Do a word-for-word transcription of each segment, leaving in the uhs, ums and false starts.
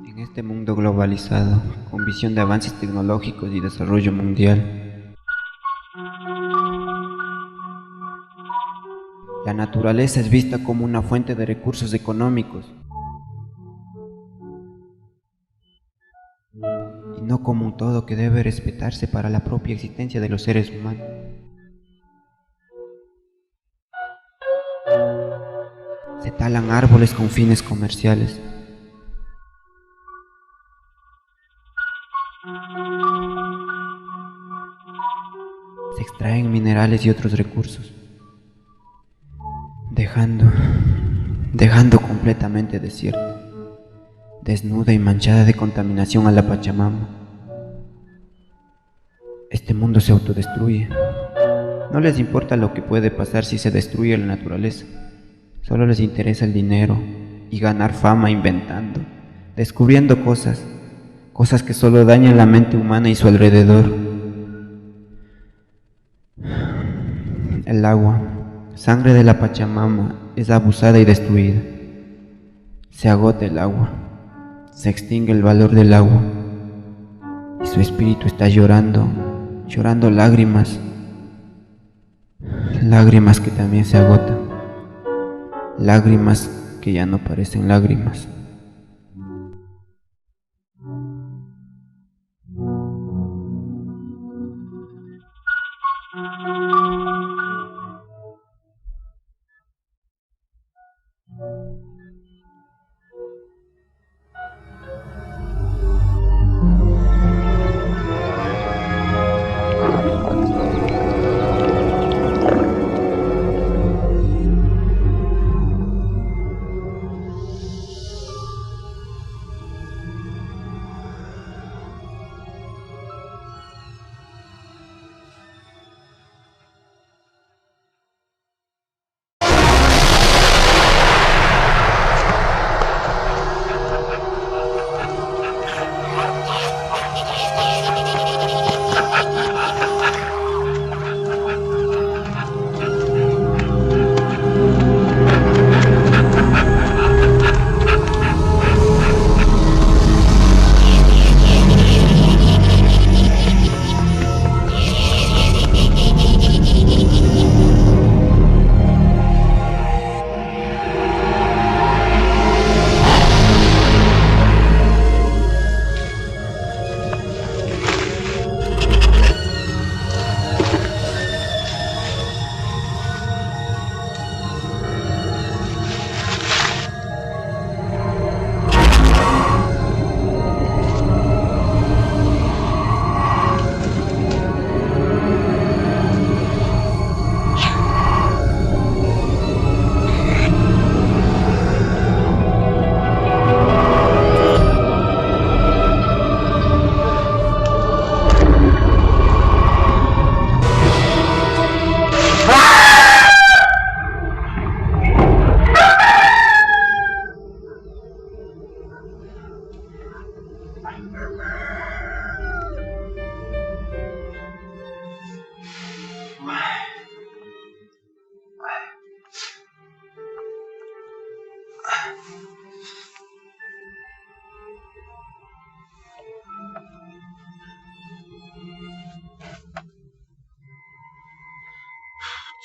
En este mundo globalizado, con visión de avances tecnológicos y desarrollo mundial, la naturaleza es vista como una fuente de recursos económicos y no como un todo que debe respetarse para la propia existencia de los seres humanos. Se talan árboles con fines comerciales. Se extraen minerales y otros recursos, dejando, dejando completamente desierta, desnuda y manchada de contaminación a la Pachamama. Este mundo se autodestruye. No les importa lo que puede pasar si se destruye la naturaleza. Solo les interesa el dinero y ganar fama inventando, descubriendo cosas, cosas que solo dañan la mente humana y su alrededor. El agua, sangre de la Pachamama, es abusada y destruida. Se agota el agua, se extingue el valor del agua, y su espíritu está llorando, llorando lágrimas, lágrimas que también se agotan, lágrimas que ya no parecen lágrimas.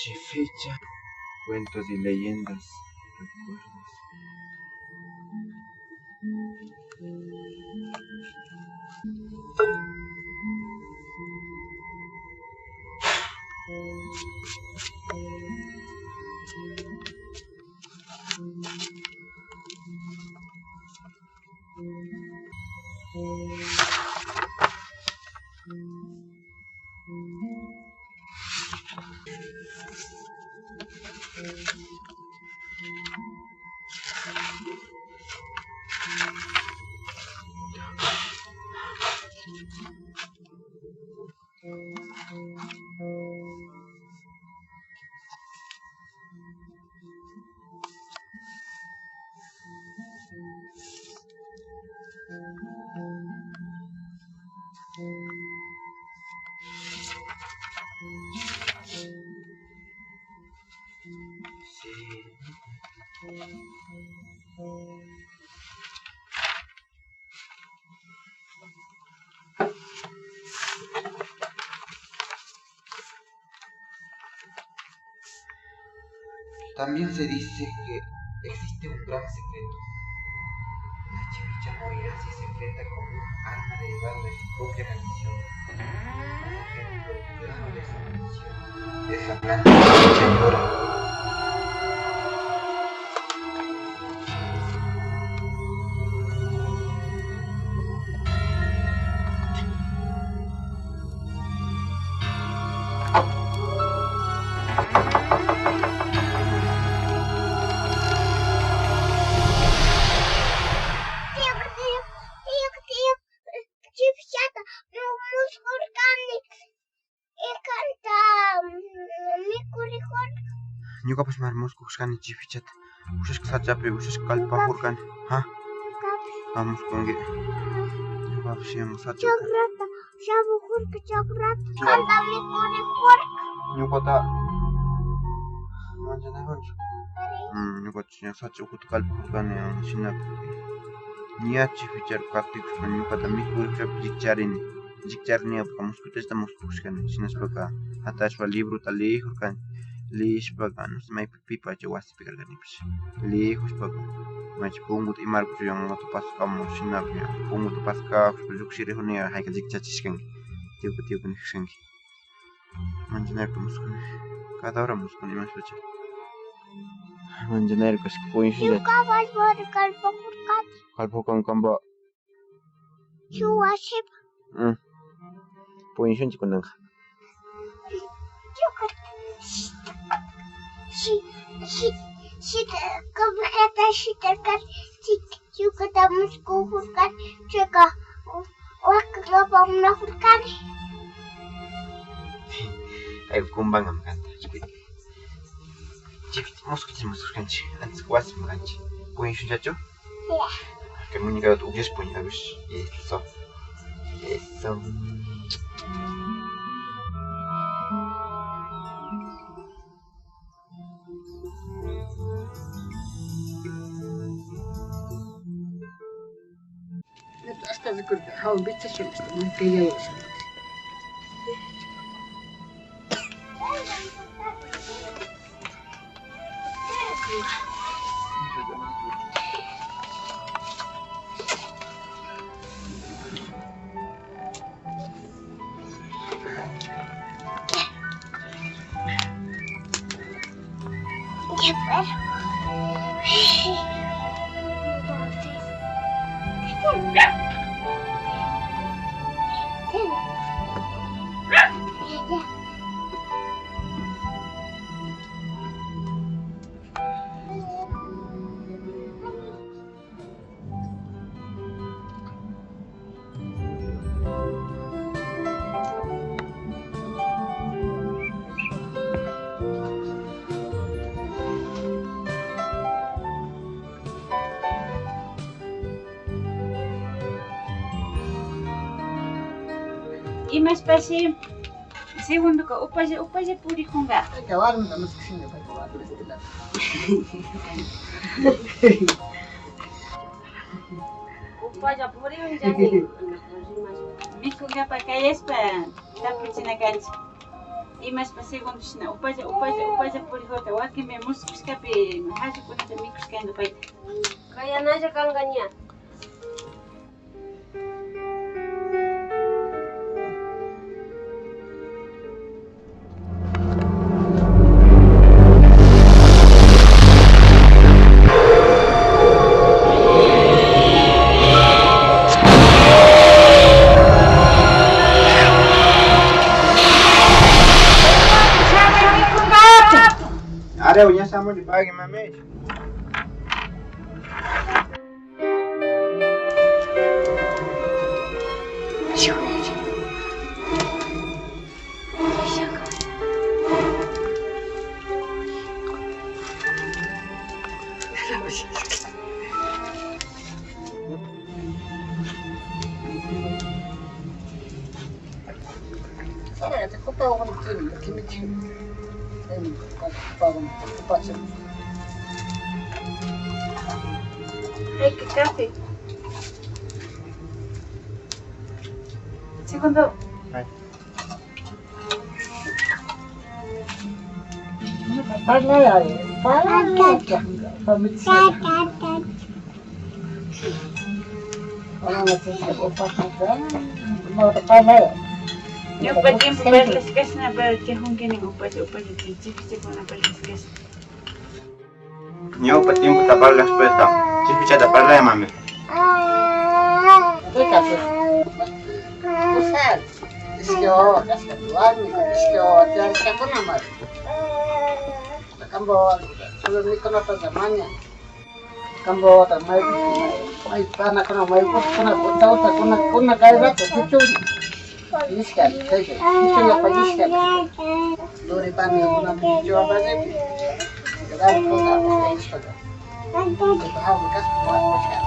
Cheficha, cuentos y leyendas, recuerdos. También se dice que existe un gran secreto. La chificha morirá si se enfrenta con un arma derivada de su propia maldición. Un ejemplo claro de esa maldición es la planta chificha llora. Chifichata muskurkani. Y kanta, mm, mikurijurka. Ñukapash mari muskukushkani chifichata. Ushashka sachapi, ushashka kallpajurkani. Ha? Ñukapash. Muskunki. Ñukapash yanka sacha. Chakrata, shamujurka chakrata. Kanta mikurijurka. Ñukata. Manchanakunchu. Mm, ñukapash ña sacha ukuta kallpajurkani, shinapi. Ña chifichar kaktikushpa ñukata mikurijurka, llikcharini. Llikcharini, ñuka muskuchashta muskukushkani. Shinashpaka jatashpa librota leejurkani. Leeshpaka, no sé, maypi pipacha wasipi karkanipash. Leejushpaka, maycha punkuta imarkuchun yankuta paskamun, shinapi, punkuta paskajushpa llukshirijuni, jayka llikchachishkanki. Tiuka, tiuka nijashkanki. Manchanayrka muskuni. Cada hora muskuni imashpacha. Manchanayrka kashka puñushunlla. Ñukapash mari kallpajurkani. Kallpajurkani kanpa. Shuk washipa. Mm. Puñushunchik kunanka. Shi, shi, shi, kawajata shitarkani, shi, shukata muskujurkani, chayka wakankapak munajurkani. Ay, kumbankaman kanta, chupita. Chupita, muskuchik, muskuchkanchik, antes wasiman kanchik. Puñushunllachu? Ya. Kay muñecata ukyashpa puñuy, a ver. Eso. Eso. Ashta rikurka, hawa bichashun, kay yaya. Imashpashi segundoka upalla, upalla purijunga. Payka warmita muskishinga, payka warmita. Upalla purijunllami. Mikungapa kayashpa tapuchina kanchik. Imashpa segundoshina upalla, upalla, upalla purijurka, wakinmi muskushkapi hallukunata mikushkanga payta. Kayanalla kanga ña. Are, uña samuni pagi mami. Para, te copa un kimichi. Em, copa un, copa un. Ay, qué café. Segundo. Ay. Parla, parla. Ñupa tiempo parlashkashna, pero que junque ni upa, upa, chipichakuna parlashkashna. Ñupa tiempota parlashpaka chipichata parlayamami. Ishki wawa kashka warmi, ishki wawa tiyarishkakunamari. Kanpa wawa solo mikunapata maña. Kanpa wawata may, may panakuna, may kushkuna, tawtakuna, kuna kay rato chichun. Ishkay, kayka, kichunapa ishkay. Luripani, kuna kichunapa ishkay. Dale, pues, dale, pues, dale, pues, dale. Pues, dale, pues, dale.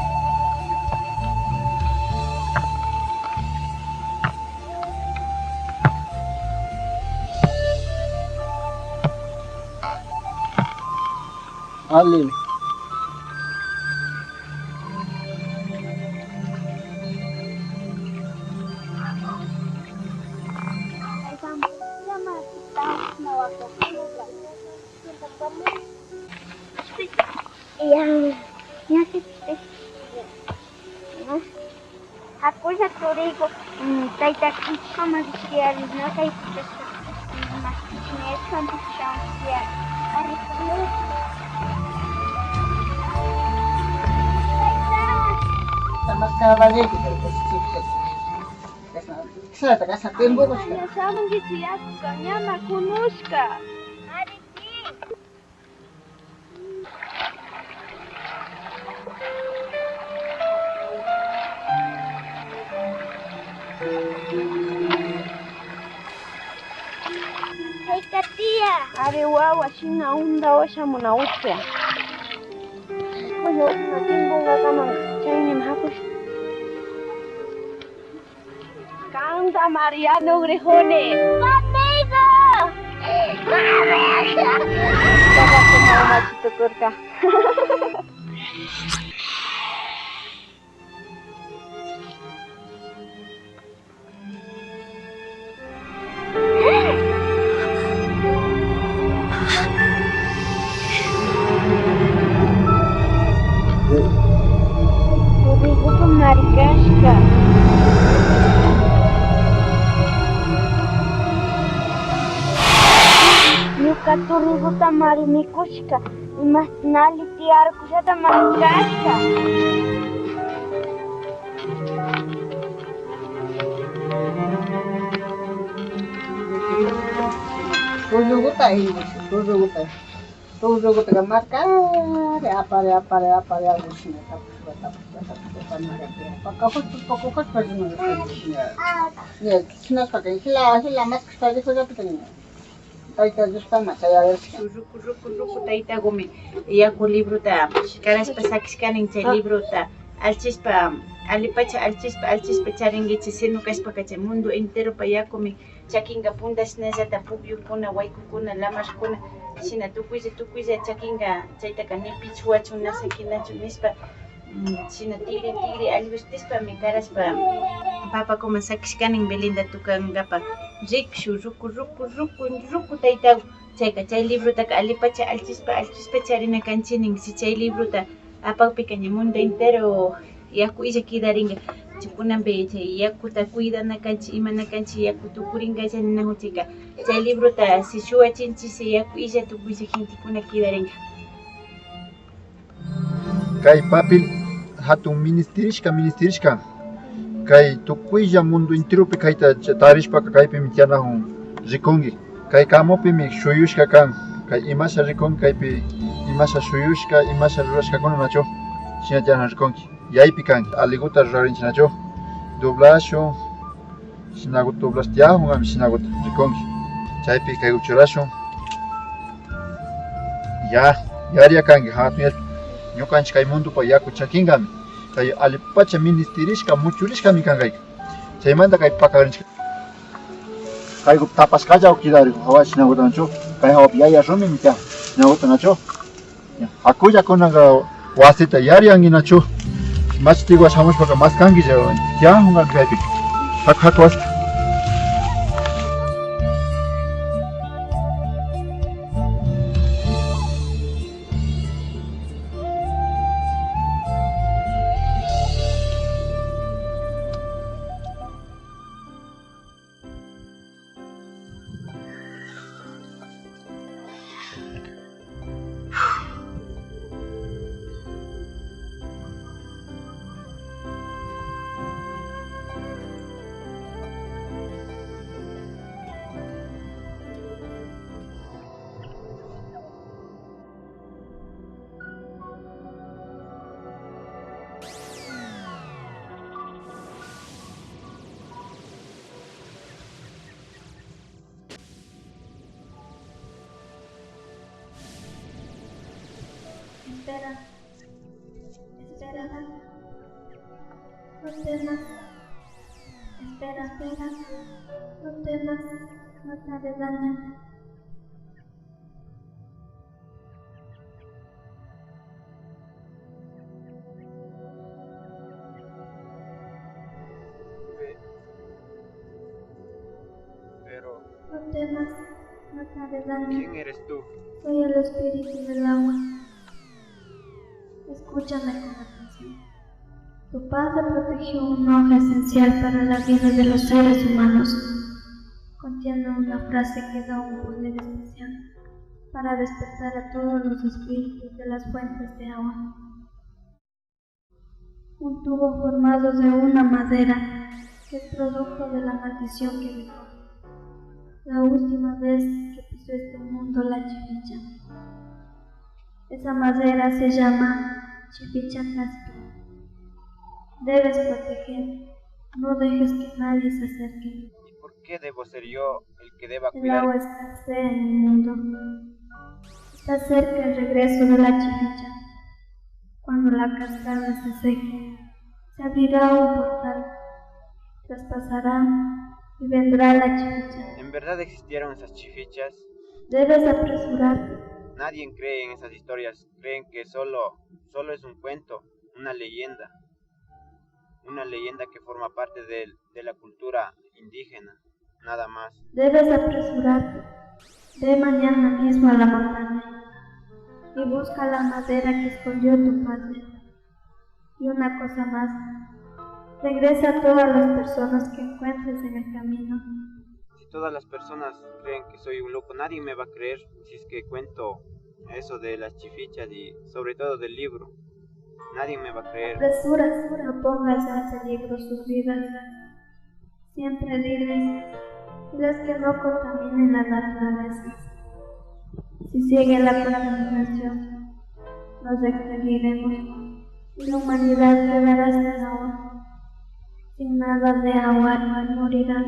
Allimi. Hakulla turiku, mm, tayta kishkama rishkiyari, na kaypi kashka, mm, mashkishmi, espantishan tiyari. Tayta. Tayta. Ña shamunkichi yakuka, ñama kunushka. Kayka tiya. Ari wawa, shina unda washamuna ucha. Kuya ukma tiempo kakaman, chaymi hakush. Kanta Mariano Grejone. Conmigo. Papakuna umachi tukurka. Turrigupa marikashka. Ñuka turriguta mari mikushka, imashna alli tiyarkushata marikashka. Tulluguta, tulluguta. Tullugutaka makari, apari, apari, apari, agushina, tapushpa, tapushpa, tapushpa, panakati, pakajushpa, pakujushpa, rimagashina. Ña, shinashpaka, jila, jila, maskashpa, rikullapita ña. Tayta Diospaman chayarishka. Shuk ruku, ruku, ruku taytagumi yaku librota karashpa sakishkanin, chay librota allchishpa, allipacha allchishpa, allchishpa charinkichi, sino kashpaka chay mundo enteropa yakumi chakinka punta, shinallata pukyukuna, waykukuna, lamarkuna, shina tukuylla, tukuylla chakinka, chaytaka ni pichuwachu, na sakinachu nishpa, mm, shina tigri, tigri allgushpishpami karashpa, papakuman sakishkanin Belinda tukankapa. Rikshun, ruku, ruku, ruku, ruku taytaku. Chayka, chay librotaka allipacha allchishpa, allchishpa charina kanchinin. Si chay librota apakpika ña mundo entero yaku illa kidarinka. Chay kunanpi chay yakuta cuidana kanchik, imana kanchik, yaku tukurinkallaninakun chayka. Chay librota si shuwachinchik, si yaku illa tukuylla gentekuna kidarinka. Kay papel hatun ministirishka, ministirishka. Kay tukuylla mundo enteropi kayta cha-, tarishpaka kaypimi tiyanakun rikunki. Kay kamupimi shuyushka kan. Kay imasha rikun, kaypi imasha shuyushka, imasha rurashkakuna nachu. Shina tiyanan rikunki. Yaypi kanki. Aliguta rurarinchik nachu. Doblashun. Shinaguta doblash tiyakun, kami shinaguta rikunki. Chaypi kaygu churashun. Ya, yariya kanki, hatun yachpa. Ñukanchik kay mundopa yaku chakinkami. Kay allipacha ministirishka, muchurishkami kan kayka. Chaymanta kay pakagrinchik. Kayku tapashkalla kidarikun, hawa shinakuta nachu. Kay hawapi yaya rumimi tiyan, shinakuta nachu. Hakulla kunanka wasita yariyanki nachu. Machitiwa shamushpaka mas kankilla, tiyankunka kaypi. Haku, haku wasita. Espera, espera, no temas, espera, espera, no temas, no te hagas daño. Pe-, pero... No temas, no te hagas daño. ¿Quién eres tú? Soy el espíritu del agua. Escúchame con atención. Tu padre protegió una hoja esencial para la vida de los seres humanos. Contiene una frase que da un poder especial para despertar a todos los espíritus de las fuentes de agua. Un tubo formado de una madera que es producto de la maldición que dejó la última vez que pisó este mundo la chificha. Esa madera se llama chificha caspi. Debes proteger, no dejes que nadie se acerque. ¿Y por qué debo ser yo el que deba cuidar? El agua escasea en el mundo. Está cerca el regreso de la chificha. Cuando la cascada se seque, se abrirá un portal, traspasará y vendrá la chificha. ¿En verdad existieron esas chifichas? Debes apresurarte. Nadie cree en esas historias, creen que solo, solo es un cuento, una leyenda. Una leyenda que forma parte del, de la cultura indígena, nada más. Debes apresurarte. Ve mañana mismo a la montaña y busca la madera que escondió tu padre. Y una cosa más, regresa a todas las personas que encuentres en el camino. Si todas las personas creen que soy un loco, nadie me va a creer si es que cuento eso de las chifichas y sobre todo del libro. Nadie me va a creer. Apresura, no pongas en peligro sus vidas. Siempre diles, diles que no contaminen la naturaleza. Si sigue la contaminación, nos extinguiremos y la humanidad quedará sin agua. Sin nada de agua, morirá.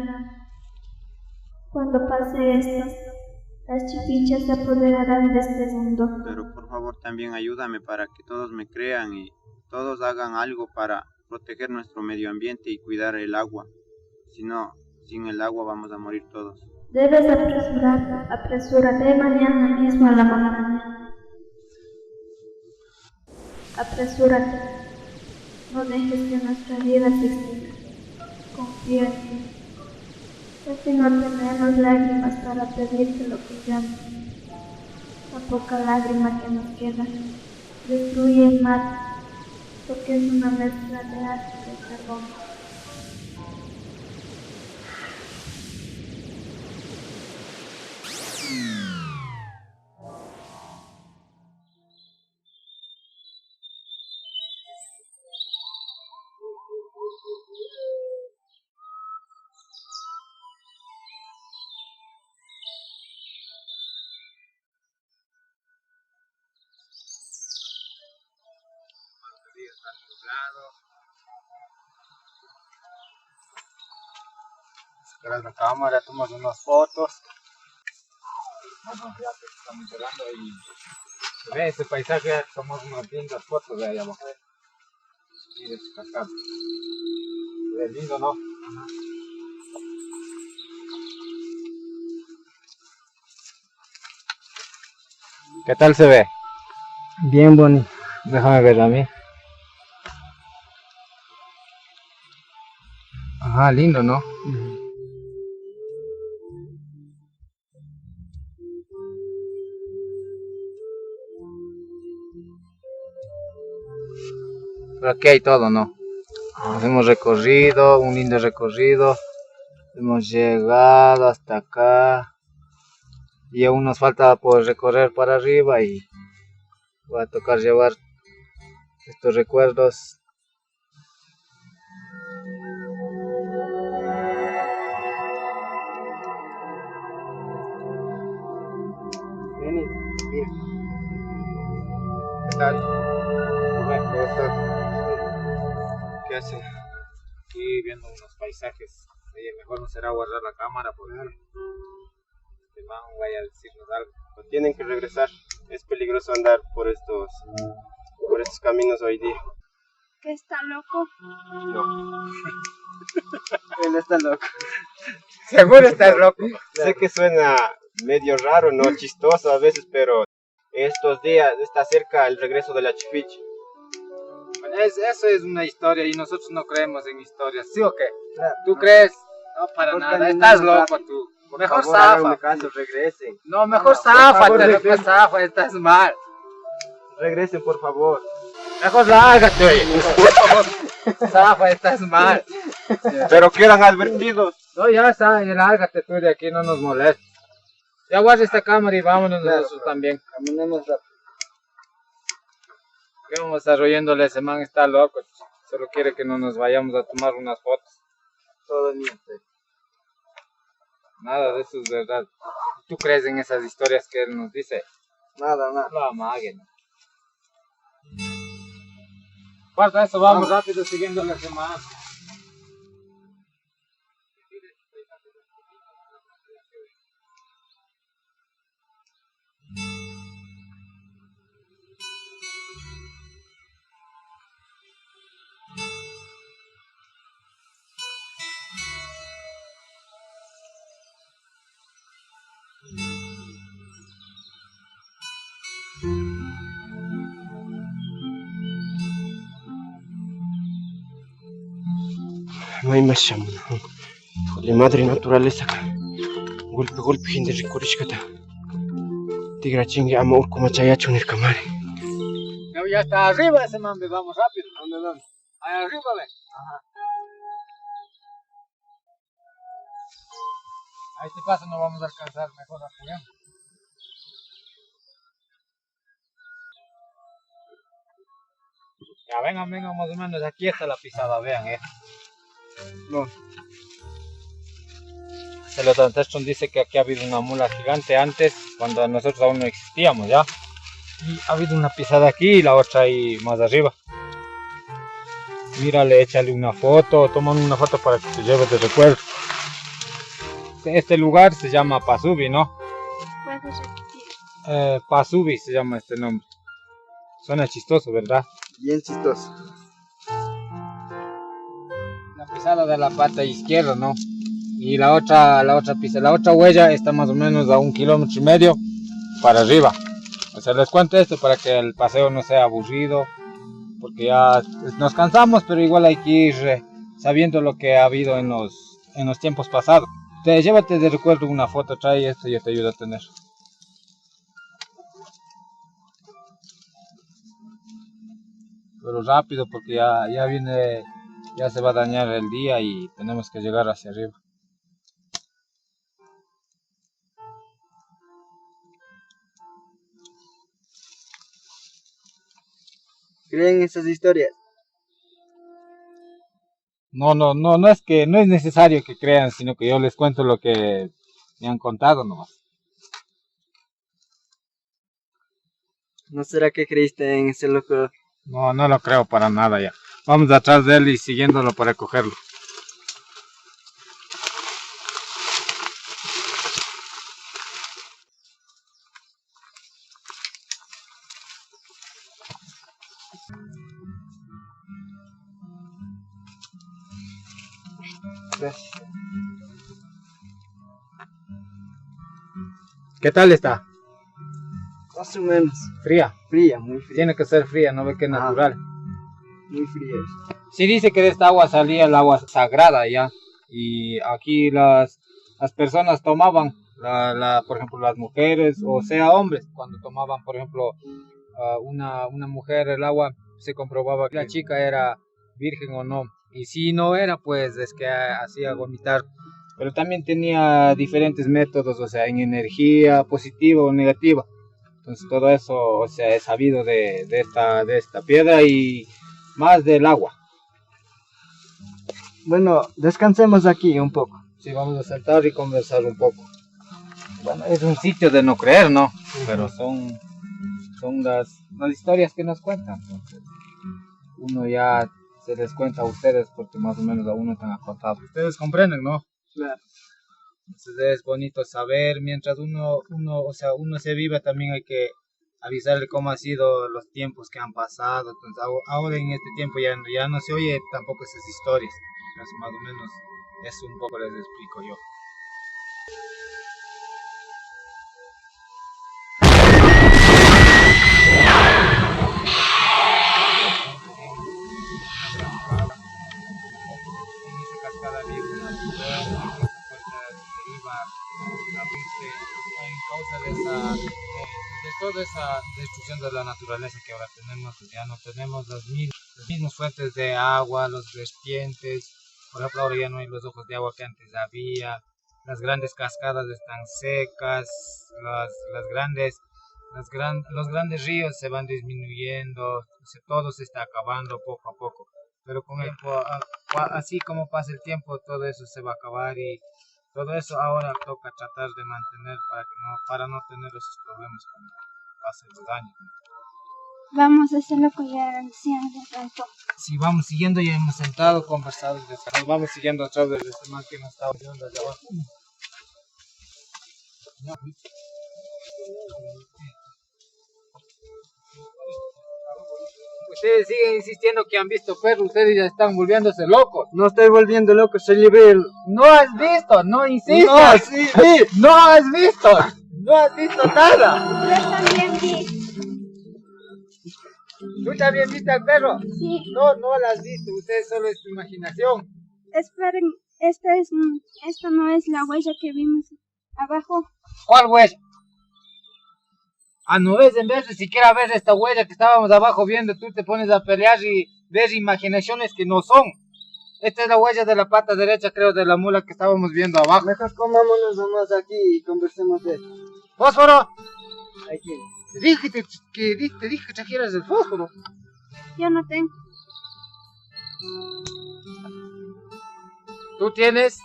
Cuando pase esto, las chifichas se apoderarán de este mundo. Pero por favor, también ayúdame para que todos me crean y todos hagan algo para proteger nuestro medio ambiente y cuidar el agua. Si no, sin el agua vamos a morir todos. Debes apresurarte, apresúrate mañana mismo a la montaña. Apresúrate. No dejes que nuestra vida se extinga. Confía en ti. Casi no tenemos lágrimas para pedirte lo que llamas. La poca lágrima que nos queda destruye y mata, porque es una mezcla de ácido y carbón. Otro día está nublado. Sacar la cámara, tomar unas fotos. Bueno, ya te estamos llegando y se ve este paisaje, ya tomamos unas lindas fotos de allá abajo. Mira ese cascado. Se ve lindo, ¿no? Ajá. ¿Qué tal se ve? Bien bonito. Déjame ver a mí. Ajá, lindo, ¿no? Ujú. Pero aquí hay todo, ¿no? Nos hemos recorrido, un lindo recorrido. Hemos llegado hasta acá. Y aún nos falta por recorrer para arriba y va a tocar llevar estos recuerdos. Vení, mira. ¿Qué tal? ¿Cómo estás? ¿Qué haces? Aquí viendo unos paisajes. Oye, mejor no será guardar la cámara porque este man vaya a decirnos algo. Tienen que regresar. Es peligroso andar por estos, por estos caminos hoy día. ¿Que está loco? No. Él está loco. Seguro está loco. Sé que suena medio raro, ¿no? Chistoso a veces, pero estos días está cerca el regreso de la Chifichi. Bueno, es, eso es una historia y nosotros no creemos en historias, ¿sí o qué? Claro. ¿Tú crees? No, para nada. Estás loco tú. Por favor, háganme caso, regresen. No, mejor záfate, loco, zafa, estás mal. Regresen, por favor. Mejor lárgate, oye. Por favor. Zafa, estás mal. Pero quedan advertidos. No, ya está, ya lárgate tú de aquí, no nos molestes. Ya guarda esta cámara y vámonos nosotros también. Caminemos rápido. ¿Qué vamos a estar oyéndole? Ese man está loco. Solo quiere que no nos vayamos a tomar unas fotos. Todo miente. Nada de eso es verdad. ¿Tú crees en esas historias que él nos dice? Nada, nada. No, amaguen. Falta eso, vamos rápido siguiendo la semana. May mashamuna. Híjole, madre naturaleza. Golpe, golpe, gente rikurishkata. Tikrachinki ama urkuman chayachun nirkamari. Ya, ya está arriba ese mambe, vamos rápido. ¿Dónde, dónde? Ahí arriba, ve. Ajá. Ahí te pasa, no vamos a alcanzar, mejor apuremos. Ya, vengan, vengan, más o menos, aquí está la pisada, vean, eh. No. El Otantestron dice que aquí ha habido una mula gigante antes, cuando nosotros aún no existíamos, ¿ya? Y ha habido una pisada aquí y la otra ahí más arriba. Mírale, échale una foto, toma una foto para que te lleves de recuerdo. Este lugar se llama Pasubi, ¿no? ¿Puedes repetir? Eh, Pasubi se llama este nombre. Suena chistoso, ¿verdad? Bien chistoso. La pisada de la pata izquierda, ¿no? Y la otra, la otra pisa, la otra huella está más o menos a un kilómetro y medio para arriba. O sea, les cuento esto para que el paseo no sea aburrido, porque ya nos cansamos, pero igual hay que ir, eh, sabiendo lo que ha habido en los, en los tiempos pasados. Te, llévate de recuerdo una foto, trae esto, yo te ayudo a tener. Pero rápido, porque ya, ya viene, ya se va a dañar el día y tenemos que llegar hacia arriba. ¿Creen esas historias? No, no, no, no es que, no es necesario que crean, sino que yo les cuento lo que me han contado nomás. ¿No será que creíste en ese loco? No, no lo creo para nada ya. Vamos atrás de él y siguiéndolo para cogerlo. Gracias. ¿Qué tal está? Más o menos. Fría. Fría, muy fría. Tiene que ser fría, no ve que es natural. Muy fría es. Sí dice que de esta agua salía el agua sagrada, ¿ya? Y aquí las, las personas tomaban, la, la, por ejemplo, las mujeres, o sea, hombres, cuando tomaban, por ejemplo, ah, una, una mujer el agua, se comprobaba que la chica era virgen o no. Y si no era, pues es que ha-, hacía vomitar. Pero también tenía diferentes métodos, o sea, en energía positiva o negativa. Entonces todo eso, o sea, he sabido de, de esta, de esta piedra y más del agua. Bueno, descansemos aquí un poco. Sí, vamos a sentar y conversar un poco. Bueno, es un sitio de no creer, ¿no? Ujú. Pero son, son las, las historias que nos cuentan. Entonces, uno ya se les cuenta a ustedes porque más o menos a uno te han contado. Ustedes comprenden, ¿no? Claro. Entonces es bonito saber, mientras uno, uno, o sea, uno se viva, también hay que avisarle cómo ha sido los tiempos que han pasado. Entonces, aho-, ahora en este tiempo ya, ya no se oye tampoco esas historias. Entonces, más o menos es un poco les explico yo. En esa cascada había una puerta que iba a abrirse en causa de esa, de, de toda esa destrucción de la naturaleza que ahora tenemos. Ya no tenemos las mis-, las mismas fuentes de agua, los vertientes. Por ejemplo, ahora ya no hay los ojos de agua que antes había. Las grandes cascadas están secas, las, las grandes, las gran-, los grandes ríos se van disminuyendo, se, todo se está acabando poco a poco. Pero con el tiempo, a-, cua-, así como pasa el tiempo, todo eso se va a acabar y todo eso ahora toca tratar de mantener para que no, para no tener esos problemas cuando pasen los años, ¿no? Vamos a hacerlo con ya ancianos de pronto. Si vamos siguiendo, ya hemos sentado, conversado, y después vamos siguiendo otra vez este man que nos está ayudando allá abajo. Ustedes siguen insistiendo que han visto perros, ustedes ya están volviéndose locos. No estoy volviendo loco, se llevé el... No has visto, no insistas. No, sí, sí. No has visto, no has visto nada. Yo también vi. ¿Tú también viste al perro? Sí. No, no lo has visto, usted solo es tu imaginación. Esperen, esta es, mm, esta no es la huella que vimos abajo. ¿Cuál huella? Ah, no ves, en vez de siquiera ver esta huella que estábamos abajo viendo, tú te pones a pelear y ver imaginaciones que no son. Esta es la huella de la pata derecha, creo, de la mula que estábamos viendo abajo. Mejor comámonos nomás aquí y conversemos de esto. ¡Fósforo! Aquí. Te dije, te, que di-, te dije que trajeras el fósforo. Yo no tengo. ¿Tú tienes?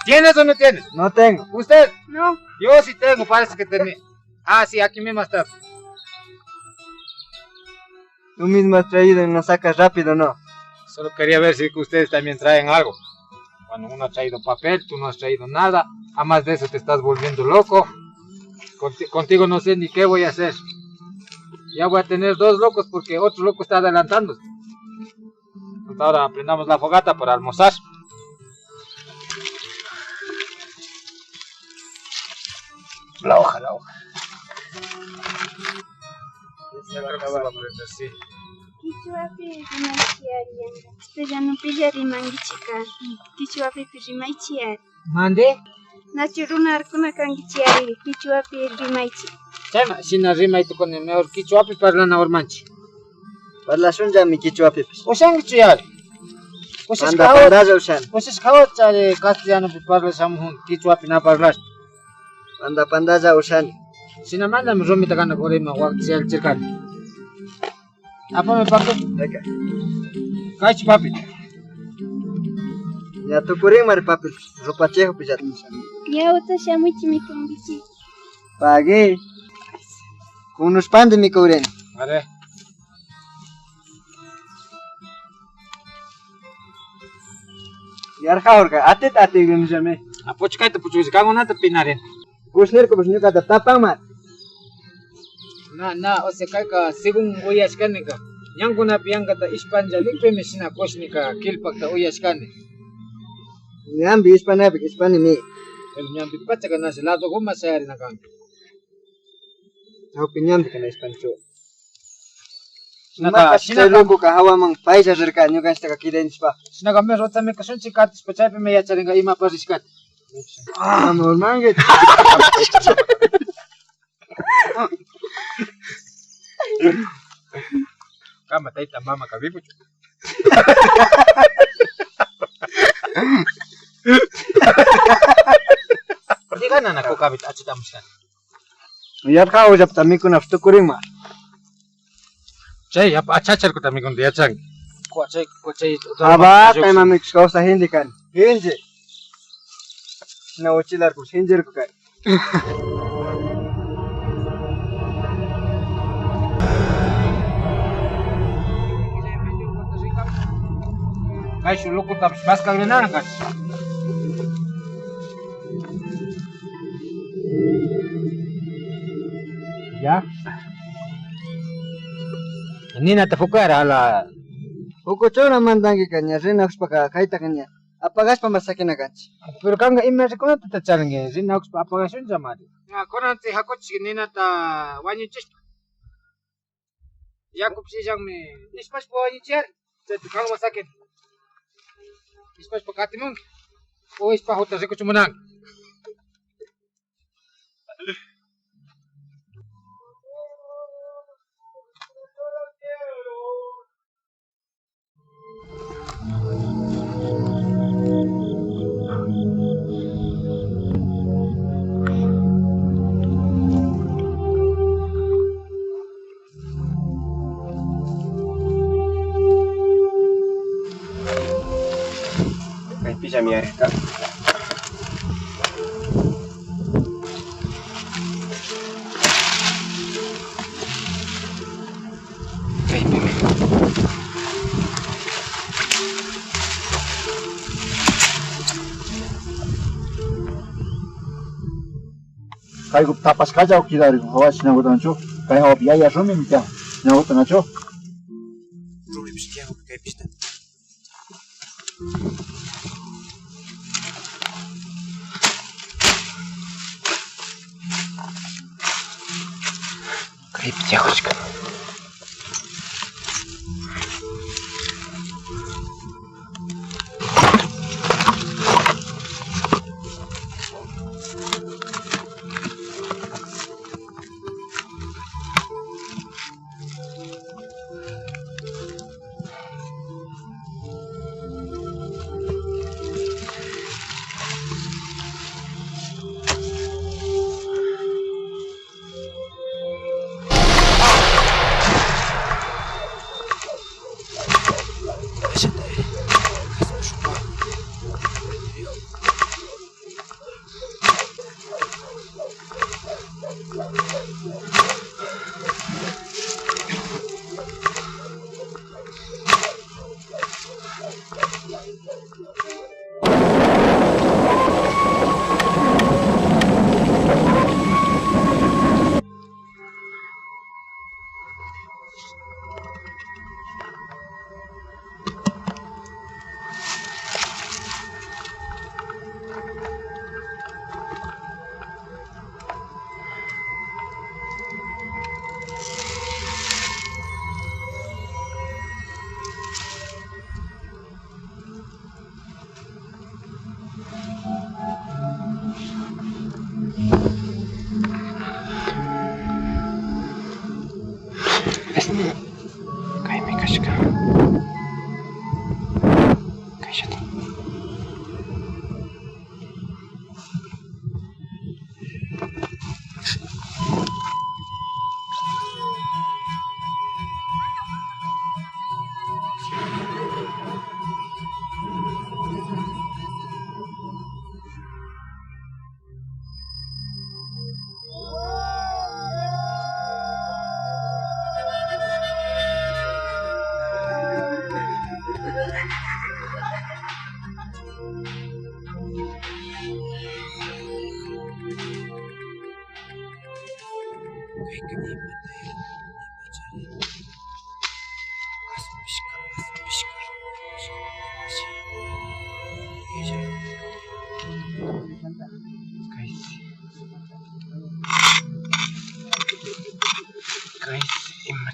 ¿Tienes o no tienes? No tengo. ¿Usted? No. Yo sí tengo, parece que tenía. Ah, sí, aquí mismo está. Tú mismo has traído y nos sacas rápido, ¿no? Solo quería ver si ustedes también traen algo. Bueno, uno ha traído papel, tú no has traído nada. A más de eso te estás volviendo loco. Conti-, contigo no sé ni qué voy a hacer. Ya voy a tener dos locos porque otro loco está adelantando. Entonces ahora prendamos la fogata para almorzar. La hoja, la hoja. Ya creo que se va a prender, sí. Kichwapi rimaychiyari. Castellanopi rimankichika. Kichwapipi rimaychiyari. ¿Mande? Nachu runakuna kankichiyari, kichwapi rimaychi. Chayma, shina rimay tukuni, mejor kichwapi parlana urmanchi. Parlashunllami kichwapipish. Ushankichu yari. Panda, ushashka pandalla ushani. Ushashka chari castellanopi parlashamun kichwapi na parlash. Panda, pandalla ushani. Shinamantami rumita kana urayman wakchayachirkani. Apami papel. Acá. Kaychu papel. Ña tukurinmari papel. Rupachikpillata. Ñawta shamuychi mikunkichi. Pagui. Kunushpandi mikurini. Vale. Yarjahurka, atita atigrinillami. Apuchkayta puchukrish, kankunata pinarin. Kushnirkapash ñukata tapanmari. Na, na, o sea, kayka, según uyashkanika, ñankunapi yankata ishpanlla nikpimi shina kushnika killpakta uyashkani. Ñambi ishpanapi ishpanimi. Pero ñambi pacha kanasi lado goma sayarina kan. Chawpi ñambi kana ishpanchu. Shinaka, imatash chay shinaka locoka hawaman paylla rirka ñukanchiktaka kidaynishpa. Shinaka mes wata mikushunchik katishpa chaypimi yacharinka imapash rishkata. Ah, normanki. Kama tayta mama kabipuchu. Diga nana kukabita achitamushkani. Yarka ullapta mikunapish tukurinma. Chay yapa achacharkuta mikunta yachanki. Kuachay kuachay. Aba tayma mikushka usa hindi kan. Hindi. Shina uchilarkush hindirku kan. Kayshuk locotapish paskagrinana kanchik. Ya. Ninata fukara ala. Ukuchuna mandankika ña rinakushpaka kaytaka ña apagashpa ma sakina kanchik. Pero kanka ima rikunatata charinki, rinakushpa apagashunlla mari. Ña kunantik hakuchik ninata wañuchishpa. Yakupish illanmi nishpashpa wañuchiyari. Chayta kanman sakina. Nishpashpa katimunki. O ishpajuta rikuchimunanki. Kaypillami yarirka. Kaypimi. Kayku tapashkalla kidarin, hawa shinakuta nachu. Kay hawapi yaya rumimi tiyan, shinakuta nachu. Rumipish tiyan kaypishta. Kaypi tiyakushka. Kaymi kashka. Kayshata.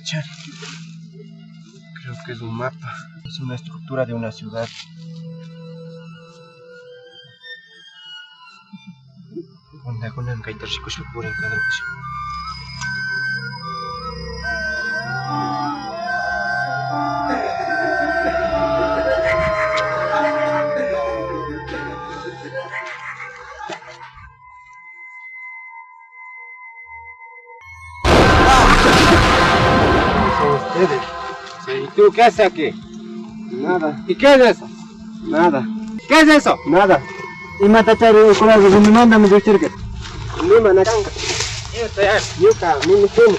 Chari. Creo que es un mapa. Es una estructura de una ciudad. Kunankunami kayta rikushpa purinkadukush. Son ustedes. Sí, ¿y tú qué haces aquí? Nada. ¿Y qué es eso? Nada. ¿Qué es eso? Nada. Imata chari ukuraka rumimantami llukshirka. Nima na kanka. Ñuka, mimi kini.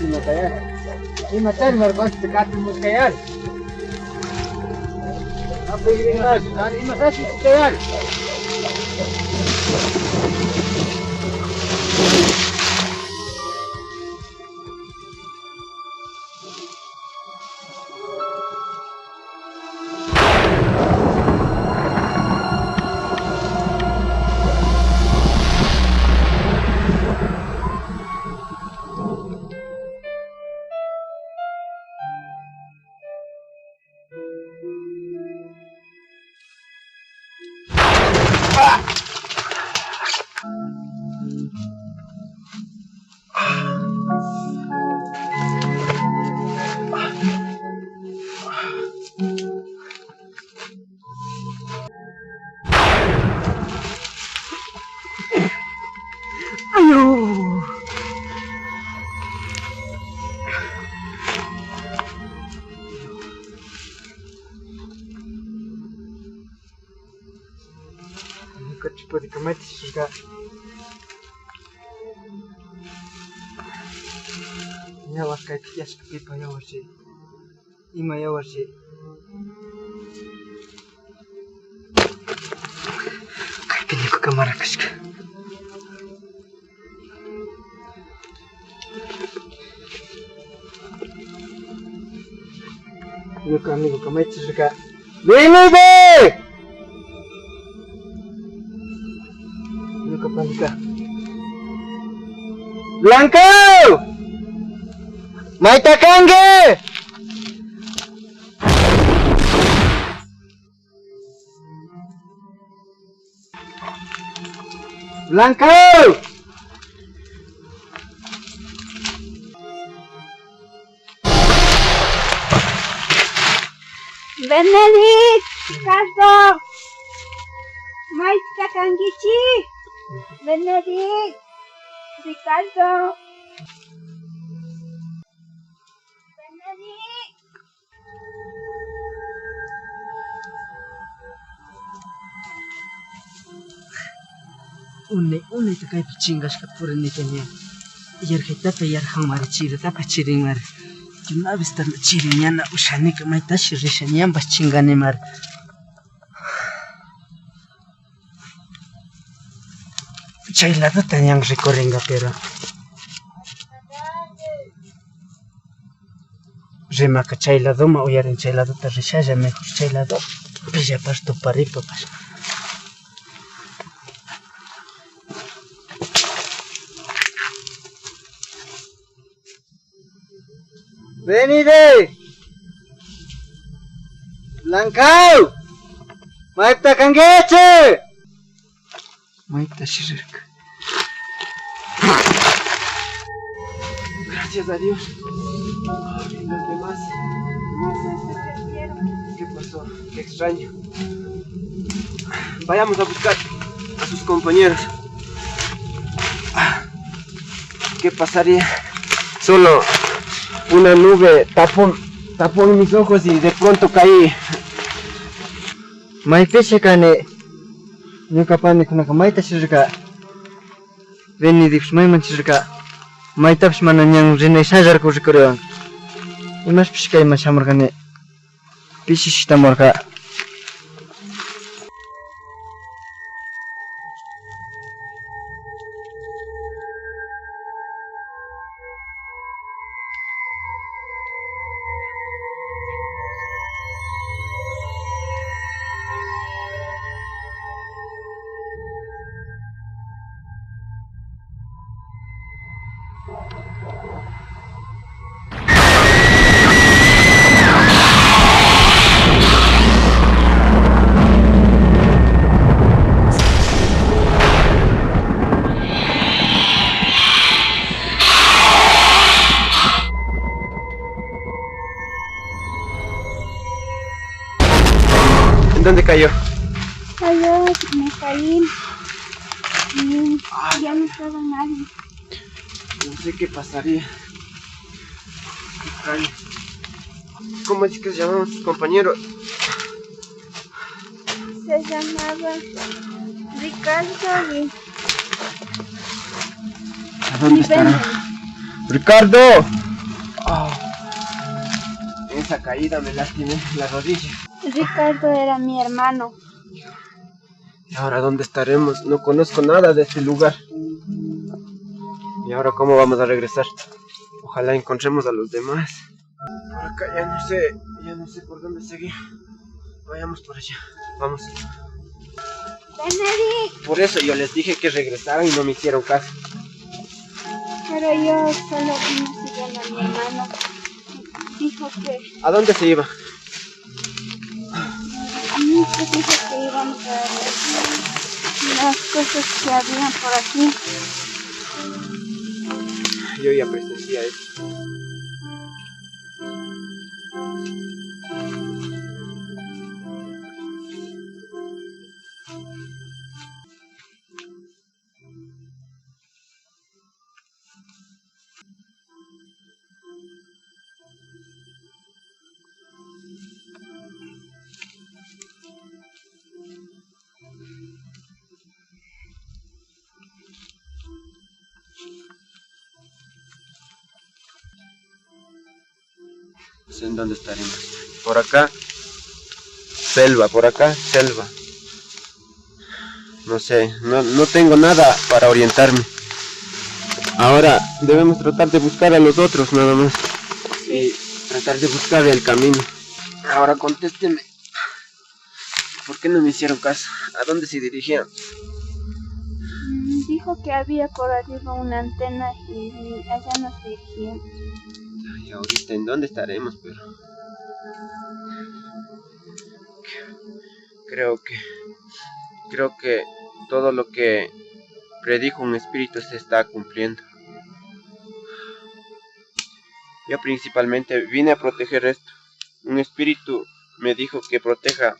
Imata ya. Imata ya, Marcos, te cate muscayal. Ayo. Ñuka chuparika mayta shishurka. Ña waskayta tiyashka pipa yawarshi. Ima yawarshi. Kaypi ñuka kamara kashka. Ñuka amigoka mayta rirka. ¡Venide! Ñuka panika. ¡Blanco! ¡Mayta kanki! ¡Blanco! Benedict, Ricardo, mayta kankichi? Benedict, Ricardo, Benedict. Unay, unayta kaypi chingashka purinika ña. Yarkaytapash yarkanmari, chiritapash chirinmari. De una vez chirin ñana ushanika maytashi risha ñanpash chinganimari. Chay ladota ñan rikuringa, pero rimaka chay ladoman uyarin, chay ladota rishalla mejor, chay lado pillapash tuparipapash. Venide. Blanco. Mayta kankichi? Mayta shirirka. Gracias a Dios. Ay, los demás. ¿Qué pasó? Qué extraño. Vayamos a buscar a sus compañeros. ¿Qué pasaría? Solo una nube tapó, tapó mis ojos y de pronto caí. Maypishi kani. Ñuka panikunaka mayta shirirka. Benidictpash mayman shirirka. Maytapash mana ñan rinay shallarku rikuriwan. Imashpish kayman shamurkani. Pishi shitamurka. ¿Dónde cayó? Allá me caí. Y ya no estaba nadie. No sé qué pasaría. Qué extraño. ¿Cómo es que se llamaban sus compañeros? Se llamaba Ricardo y ¿A dónde estará? Ricardo. Ah, esa caída me lastimé la rodilla. Ricardo era mi hermano. ¿Y ahora dónde estaremos? No conozco nada de este lugar. ¿Y ahora cómo vamos a regresar? Ojalá encontremos a los demás. Por acá ya no sé, ya no sé por dónde seguir. Vayamos por allá. Vamos. Ven, Eric. Por eso yo les dije que regresaran y no me hicieron caso. Pero yo solo vine siguiendo a mi hermano. Dijo que ¿A dónde se iba? A mí se dijo que iban a ver las cosas que habían por aquí. Yo ya presencié eso. No sé en dónde estaremos. Por acá, selva, por acá, selva. No sé, no, no tengo nada para orientarme. Ahora debemos tratar de buscar a los otros nada más. Y tratar de buscar el camino. Ahora contésteme. ¿Por qué no me hicieron caso? ¿A dónde se dirigían? Mm, dijo que había por arriba una antena y allá nos dirigían. Ay, ahorita, ¿en dónde estaremos? Pero creo que, creo que todo lo que predijo un espíritu se está cumpliendo. Yo principalmente vine a proteger esto. Un espíritu me dijo que proteja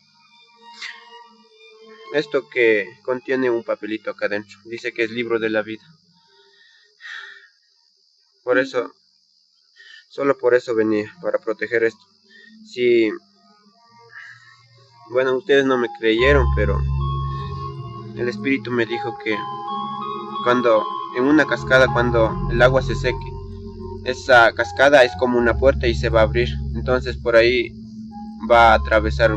esto que contiene un papelito acá adentro. Dice que es libro de la vida. Por eso, solo por eso venía, para proteger esto. Si, bueno, ustedes no me creyeron, pero el espíritu me dijo que cuando en una cascada, cuando el agua se seque, esa cascada es como una puerta y se va a abrir. Entonces por ahí va a atravesar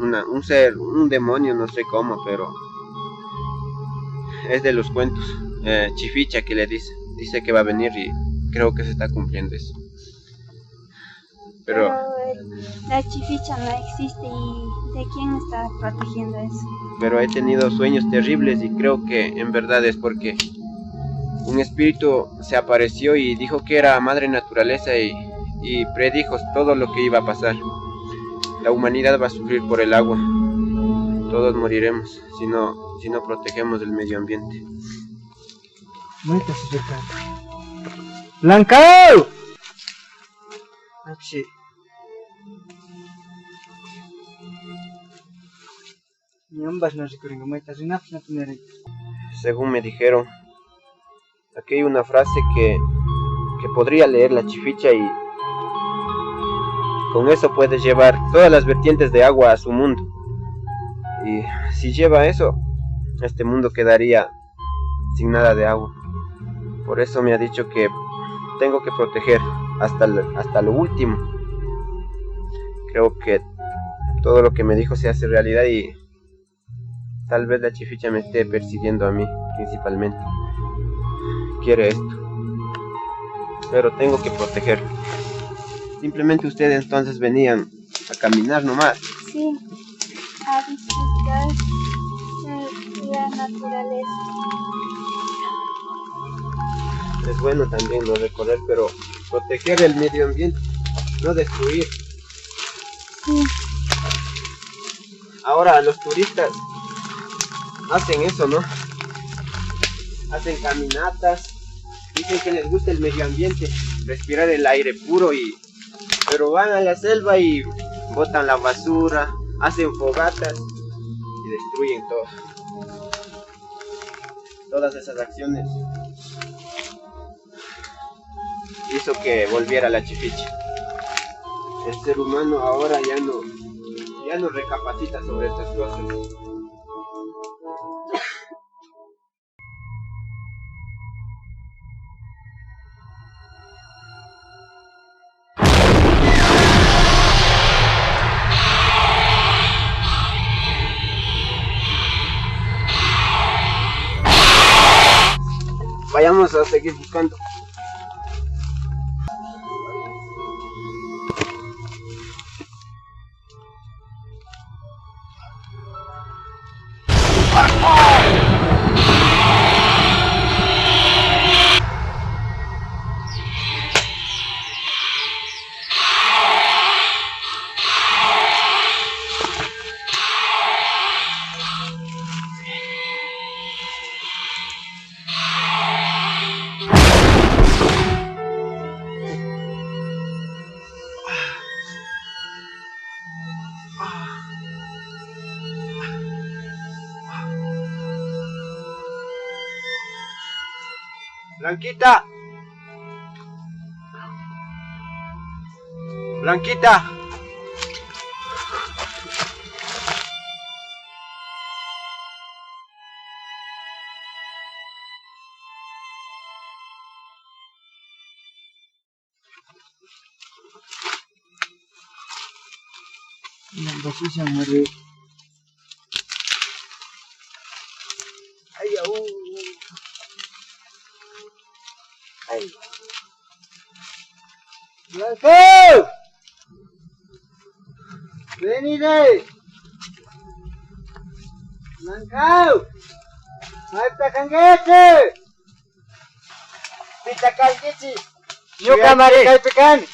una, un ser, un demonio, no sé cómo, pero es de los cuentos. Eh, Chificha que le dice, dice que va a venir y creo que se está cumpliendo eso. Pero Pero el- la Chificha no existe y ¿de quién está protegiendo eso? Pero he tenido sueños terribles y creo que en verdad es porque un espíritu se apareció y dijo que era madre naturaleza y, y predijo todo lo que iba a pasar. La humanidad va a sufrir por el agua. Todos moriremos si no, si no protegemos el medio ambiente. Mayta sisirka. Blanca! Apshi. Ñambashna rikurinka, mayta rinapash na tiyarka. Según me dijeron, aquí hay una frase que, que podría leer la Chificha y con eso puede llevar todas las vertientes de agua a su mundo. Y si lleva eso, este mundo quedaría sin nada de agua. Por eso me ha dicho que tengo que proteger hasta lo, hasta lo último. Creo que todo lo que me dijo se hace realidad y tal vez la Chificha me esté persiguiendo a mí principalmente. Quiere esto. Pero tengo que protegerme. Simplemente ustedes entonces venían a caminar nomás. Sí, a disfrutar de la naturaleza. Es bueno también no recorrer, pero proteger el medio ambiente, no destruir. Sí. Ahora los turistas hacen eso, ¿no? Hacen caminatas, dicen que les gusta el medio ambiente, respirar el aire puro y pero van a la selva y botan la basura, Hacen fogatas y destruyen todo. Todas esas acciones hizo que volviera la chificha. El ser humano ahora ya no, ya no recapacita sobre estas cosas. Vayamos a seguir buscando. Blanquita. Blanquita. Ay, au. Ay. Blanco! Venide! Blanco! Mayta kankichi? Pita kankichi? Ñukamari kaypi kani.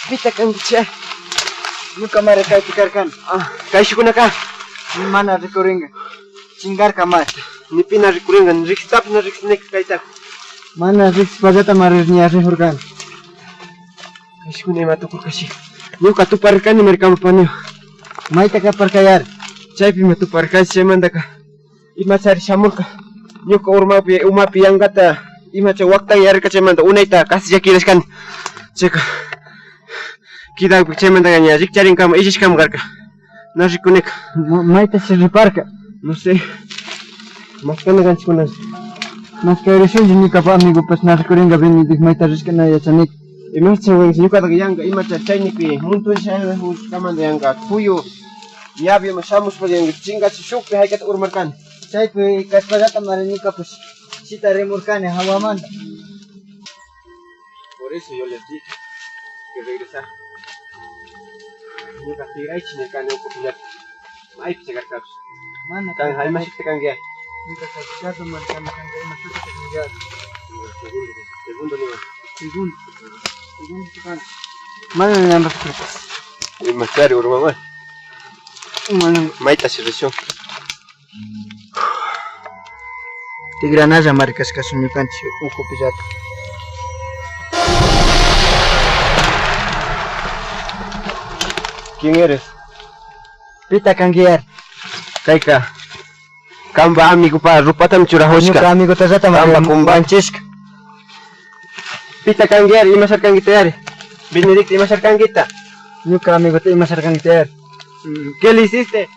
Pita kankichi? Ñukamari kaypi karkani. Ah, kayshukkunaka mana rikuringa. Chingarka mari. Ni pina rikuringa, ni riksitapish na riksinika kayta. Mana riksipallata mari ña rijurkani. Kayshukuna ima tukurkashi. Ñuka tuparirkani mari kama paniwa. Mayta kaparkayari? Chaypi ima tuparkashi, chaymantaka imachari shamurka. Ñuka urmapi, umapi yangata imacha waktan yarirka, chaymanta unayta kasi llakirashkani. Chayka kidakpi chaymantaka ña rikcharinkama illashkama karka. Na rikunika. Ma-, maytashi riparka? No sé. Maskana kanchikkunashi. Maskayarishunchi, ñukapa amigopash na rikuringa, Benedict mayta rishka na yachanika. Imashi chawankichi, ñukataka yanga imacha chaynikpi montonshi ayudajushkamanta yanga puyu ñawi ima shamushpa yanga chingachi shukpi haykata urmarkani. Chaypi kashpallata mari ñukapash shita rimurkani hawamanta. Por eso yo les dije que regresar. Ñuka tigraychi nirkani ukupillata. Maypicha karkapish. Mana kan, kanka. Imashukta kanki? Ñuka kachikata markani kanka, imashukta kanki? Segundo, segundo niwan. Segundo. Segundo kan. Mana ñanrakushka. Imachari urmaman. Mana. Maytashi rishun. Tigranalla mari kashkashun ñukanchik ukupillata. ¿Quién eres? Pita kanki yari? Kayka kanpa amigopa rupatami churajushka. Ñuka amigotallata mari kanpa kumba manchishka. Pita kanki yari? Imasha kankita yari? Benedicto, imasha kankita? Ñuka amigota imasha kankita yari? Mm, ¿qué le hiciste?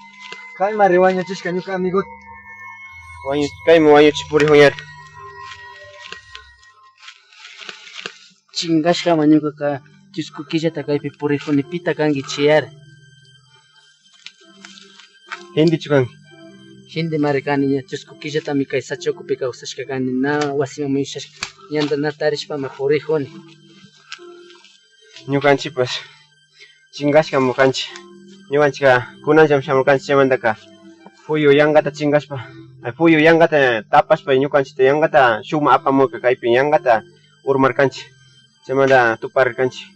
Kaymari wañuchishka ñuka amigota. Wañu-, kaymi wañuchi purijun yari. Chingashkama ñukaka chusku killata kaypi purijuni, pita kanki chiyari? Gentechu kanki? Gentemari kani, ña chusku killatami kay sachukupi kawsashka kani, na wasiman muyushashka, ñanta na tarishpama purijuni. Ñukanchikpash chingashkami kanchik. Ñukanchikka kunanllami shamurkanchik, chaymantaka puyu yankata chingashpa, ay, puyu yankata tapashpa ñukanchikta yankata shukman apamurka, kaypi yankata urmarkanchik, chaymanta tuparirkanchik.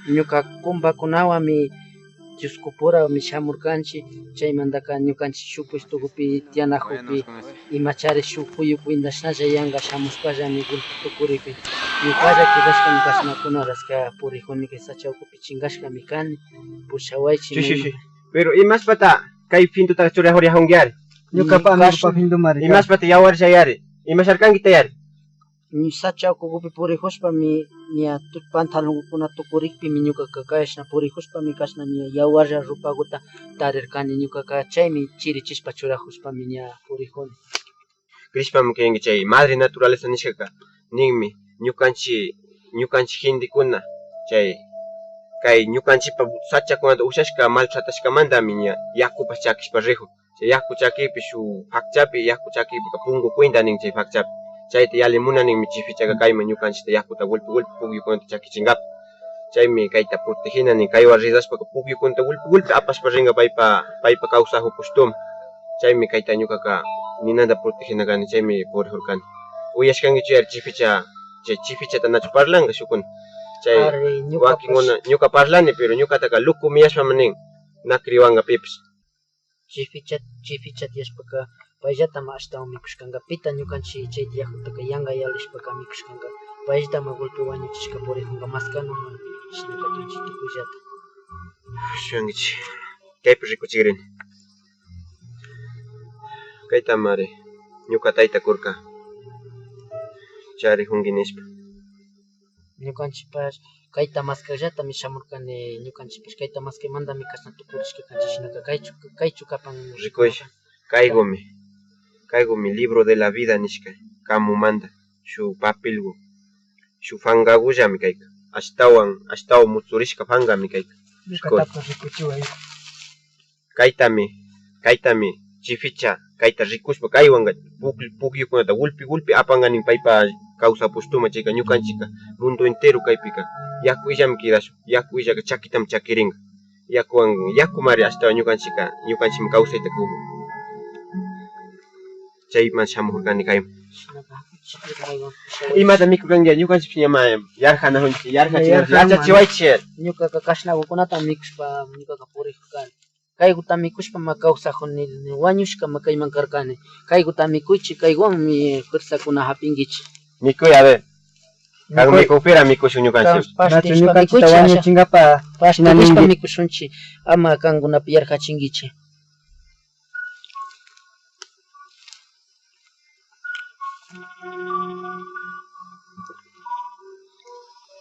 Ñuka kumbakunawanmi Chuscupurami shamurkanchik, chaymantaka ñukanchik shuk puestokupi tiyanakukpi imachari shuk puyu cuendashnalla yanka shamushpallami gulpi tukurikun. Ñukalla kidashkami kashna kuna horaska purikuni kay sacha ukupi chinkashkami kani, pushawaychik. Pero imashpata kay findutaka churayakuriyakunkiyari? Ñukapa amigupa findumari. Imashpata yawarllayari? Imasharkankitayari? Ña sacha ukukupi purikushpami ña tu-, pantalonkuna tukurikpimi ñukaka kashna purikushpami kashna ña yawarlla rupakuta tarirkani ñukaka, chaymi chirichishpa churakushpami ña purikuni. Krishpami kayanki chay madre naturaleza nishkaka ninmi, ñukanchik, ñukanchik gentekuna chay kay ñukanchikpa sachakunata ushashka maltratashkamantami ña yakupash chakishpa rikun. Chay yaku chakikpi shuk pakchapi, yaku chakikpika punku cuenta nin chay pakchapi. Chayta yalli munan ninmi chifichaka kayman ñukanchikta yakuta gulpi gulpi pukyukunata chakichinkapak. Chaymi kayta protegina nin, kaywan rizashpaka pukyukunata gulpi gulpi apashpa rinka paypa, paypa kawsakuk pushtuman. Chaymi kayta ñukaka ninanta protegina kani, chaymi purikurkani. Uyashkankichu yari chificha, chay chifichata nachu parlanka shukkuna? Chay wakinkuna, ñuka parlani, pero ñukataka lukumi yashpami nin, na kriwanka pipish. Chificha, chificha tiyashpaka payllatama ashtawan mikushkanka. Pita ñukanchik chay tiyakutaka yanka yalishpaka mikushkanka, payllatama gulpi wañuchishka purikunka, maskanama shina katunchik tukuyllata. Shuyankichik, kaypi rikuchikrini. Kaytamari ñuka tayta kurka, charikunki nishpa. Ñukanchikpash kayta maskakllatami shamurkani, ñukanchikpash kayta maskaymantami kashna tukurishka kanchik, shinaka kaychu, kaychu kapan. Rikuy, kaykumi, kaykumi libro de la vida nishka, kamumanta, shuk papelku, shuk pankakullami kayka, ashtawan, ashtawan mutsurishka pankami kayka. Rikuy. Ñukatapash rikuchiway. Kaytami, kaytami chificha, kayta rikushpa kaywanka puk-, pukyukunata gulpi gulpi apanka nin paypa kawsak pushtuman, chayka ñukanchikka mundo entero kaypika yaku illami kidashun, yaku illaka chakitami chakirinka, yakuwan, yakumari ashtawan ñukanchikka, ñukanchikmi kawsayta kukun. Chayman shamukurkani kayman. Imata mikurkanki? Ñukanchikpish ña ma yarjanakunchik, yarjachina, yachachiwaychik. Ñukaka kashnakukunata mikushpa ñukaka purikurkani. Kaykuta mikushpama kawsakuni, wañushkama kayman karkani. Kaykuta mikuychik, kaywanmi fuerzakuna hapinkichik. Mikuy, a ver. Kan mikukpira mikushun ñukanchik. Nachu ñukanchikta wañuchinkapa shina ninki? Pashtukishpa mikushunchik, ama kankunapi yarjachinkichik.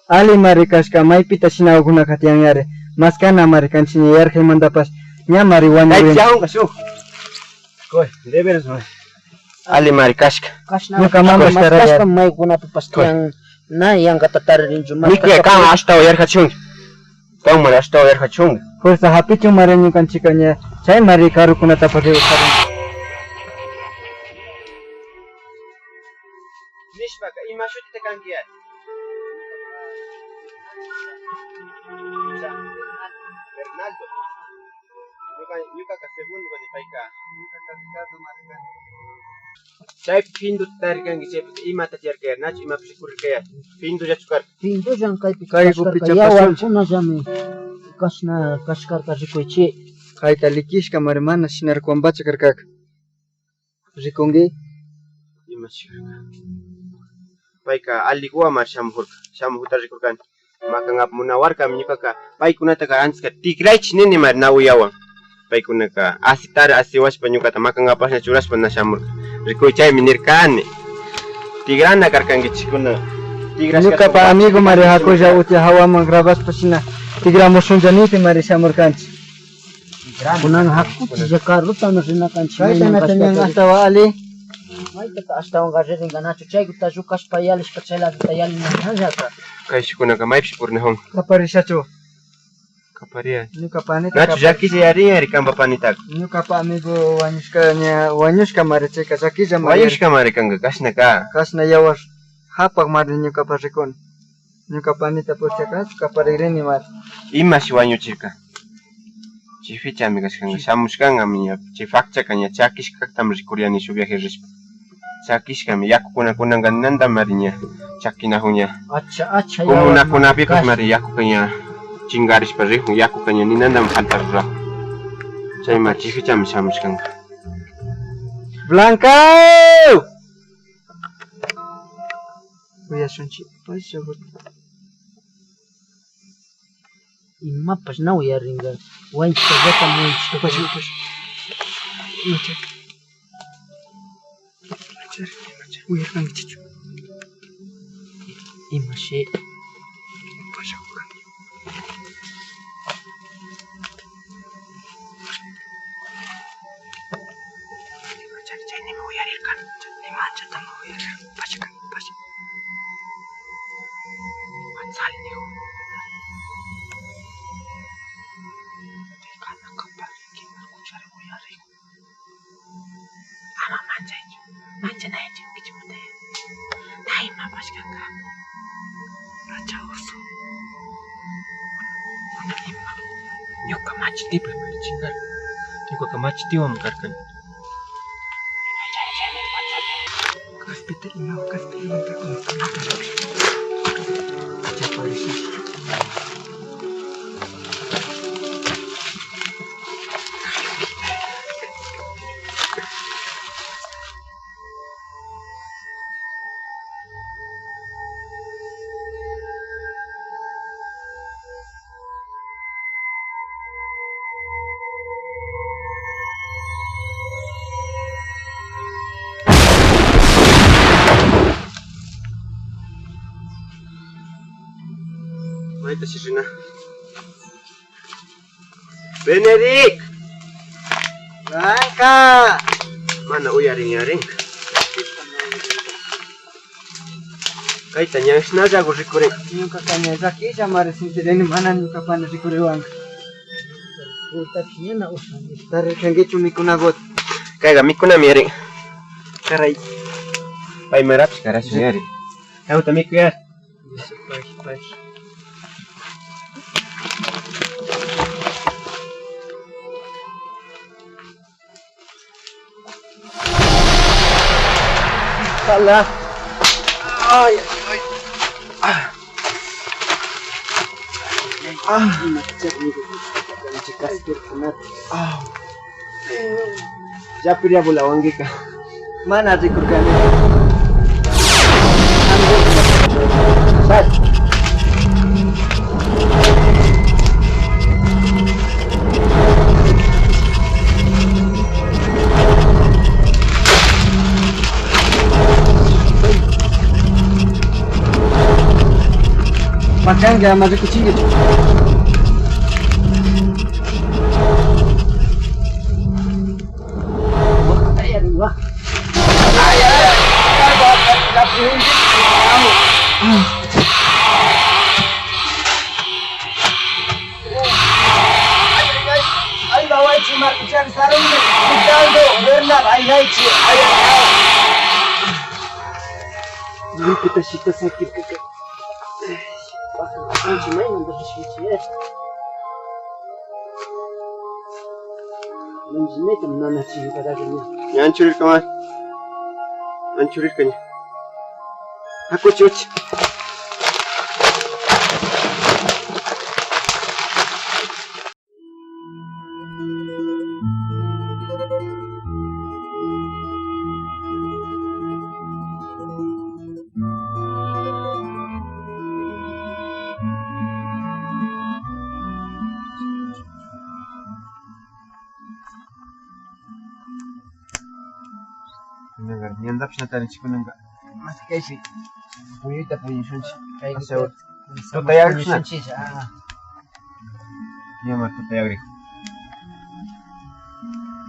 Allimari kashka, maypita shinakukunaka tiyan yari. Maskanamari kanchik ña yarjaymantapash, ñamari wañurin. Kay chaunka shuk. Koy, de veras, man. Allimari kashka. Ñuka mamash karaka. Maykunapipash tiyan, na yankata taririnchu. Mikuya kan, ashtawan yarjachun. Kanmari ashtawan yarjachunka. Fuerza hapichunmari ñukanchikka ña, chaymari karukunatapash rikusharin. Nishpaka, ima shutita kanki yari? Bernaldo. Ñuka, ñukaka Segundo kani, payka. Ñukaka Ricardo Maricán. Chay pinduta tarikanki, chaypi imata tiyarkayari, nachu imapish rikurirkayari, pindullachu karka. Pindullan kaypi kashkarka, yawarkunallami kashna kashkarka, rikuychi. Kayta likishkamari mana shinarkuwanpacha karkaka. Rikunki? Imachi karka. Payka allikuwanmari shamukurka, shamukuta rikurkani. Makankapak munawarkami ñukaka, paykunataka antiska tikraychik ninimari na uyawan. Paykunaka asitari asiwashpa ñukata makankapashna churashpa na shamurka. Rikuy, chaymi nirkani. Tikrana karkankichikkuna. Tikrashka. Ñukapa amigomari hakulla utya hawaman grabashpa shina tikramushunlla nikpimari shamurkanchik. Kunan hakuchilla carrotami rina kanchik. Kaytana tiyan ashtawan ali. Maytata ashtawanka ririnka nachu, chaykuta llukashpa yalishpa chay ladota yalinallata. Kayshukkunaka maypish purinajun. Kaparishachu. Kapariya. Ñuka panita. Nachu llakilla yarin yari kanpa panitaka. Ñukapa amigo wañushka ña, wañushkamari chayka llakillamari. Wañushkamari kanka kashnaka. Kashna yawar hapakmari ñukapa rikuni. Ñuka panita pushaka kaparigrinimari. Imashi wañuchirka? Chifichami kashkanka, shamushkankami ña, chay pakchaka ña chakishka kaktami rikuriani shuk viaje rishpa. Chakishkami, yakukuna kunanka ninantamari ña chakinajun ña. Acha, acha, comunakunapipash mari yakuka ña Chingarishpa rikun, yakuka ña ninantami falta rurakun. Chayma chikichami shamushkanka. ¡Blanca! Uyashunchik, pay seguro. Imapash na uyaringa. Wañuchishkallata muyuchishka. Upash, upash. Imacha. Imacha, imacha. Uyarkankichichu. Imashi. Upash, upash. Chay, chay nima uyarirkani, chay nima anchata uyarirkani, pashka, pashka. Sal, dijo. Tayka na kaparinki, markuchari uyarikun. Ama manchaychu, manchanaychu kichumanta. Na imapash kanka. Racha usu. Kunan ima. Ñuka machitipi chingarka. Ñukaka machitiwan karkani. Kaspita ima, kaspita ima. Maytashi rina. Benedict. Blanca. Mana uyarin yarin. Kayta ña ashnallagu rikurin. Ñukaka ña llakilla mari sintirini, mana ñukapana rikuriwanka. Purtapish ñana ushanki. Tarirkankichu mikunaguta? Kayka mikunami yarin. Karay. Pay marapish karashun yarin. Kayguta mikuyari. Pay, pay. Ala. Ay, ay, ay. Ah. Ah. Ah. Llapilla bulawanguika. Mana rikurkani. Pakanka ama rikuchinkichu. Wakta yarin, wakta. Ay, ay, ay. Ay, ay, ay. Ay, wawaychi, markuchari sarunki. Cuidado, Bernard, ay, aychi. Ay, ay, ay. Ñukata shita sakirkaka. Ay, baja, anchi, maymanta rishunchi, eh. Ña anchurirka, ma. Anchurirka ña. Akuchi, uchi. Kunanka ñantapish na tarinchik kunanka. Mashti kaypi puyuyta puñushunchik. Kaypi aseguro. Tutayagrikunata. Puñushunchik, ah. Ña ma tutayagriku.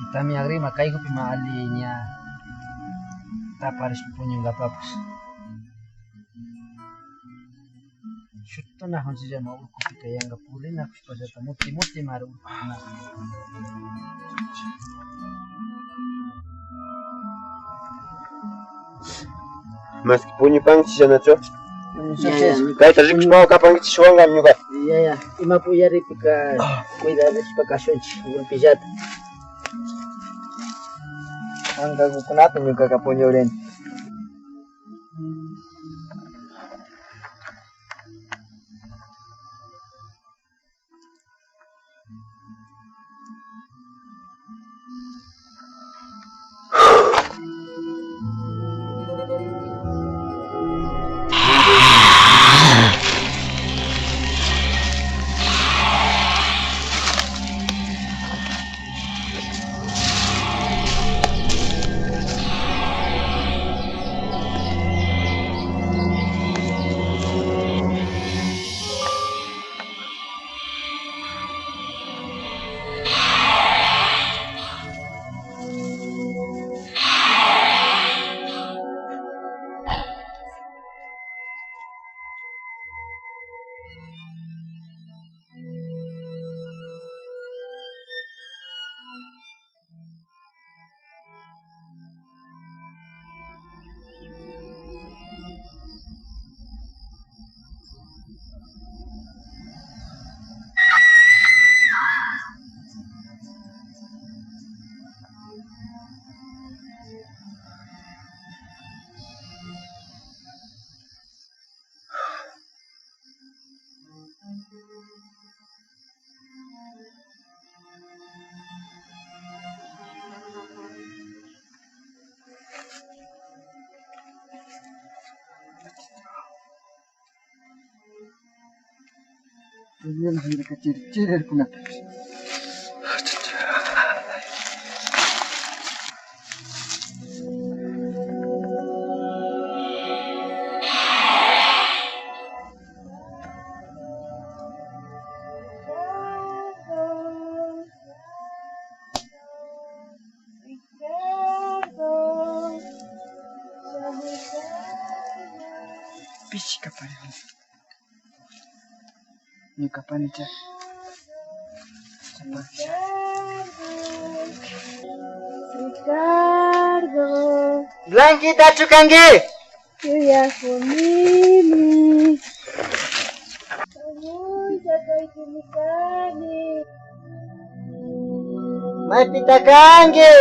Y también agrima kaykupi ma alli ña taparishpa puñunkapapash. Shutuna hunchillama urkupika yanka purinakushpallata muti muti mari urkukuna. Maski puñupankichik shinachu? Puñushunchik. Kayta rikushpa kapankichik shuwankami ñuka. Yaya, ima puyaripika cuidarishpa kashunchik, gulpillata. Ankakukunata ñukaka puñurini. Ñuka hanllaka chiri chiri rikunatapish. Pichka parejo. Ñuka panicha. Ricardo. Blanquita, chukanki. Yuyakunimi. Amuylla kaypimi kani. Maypita kanki?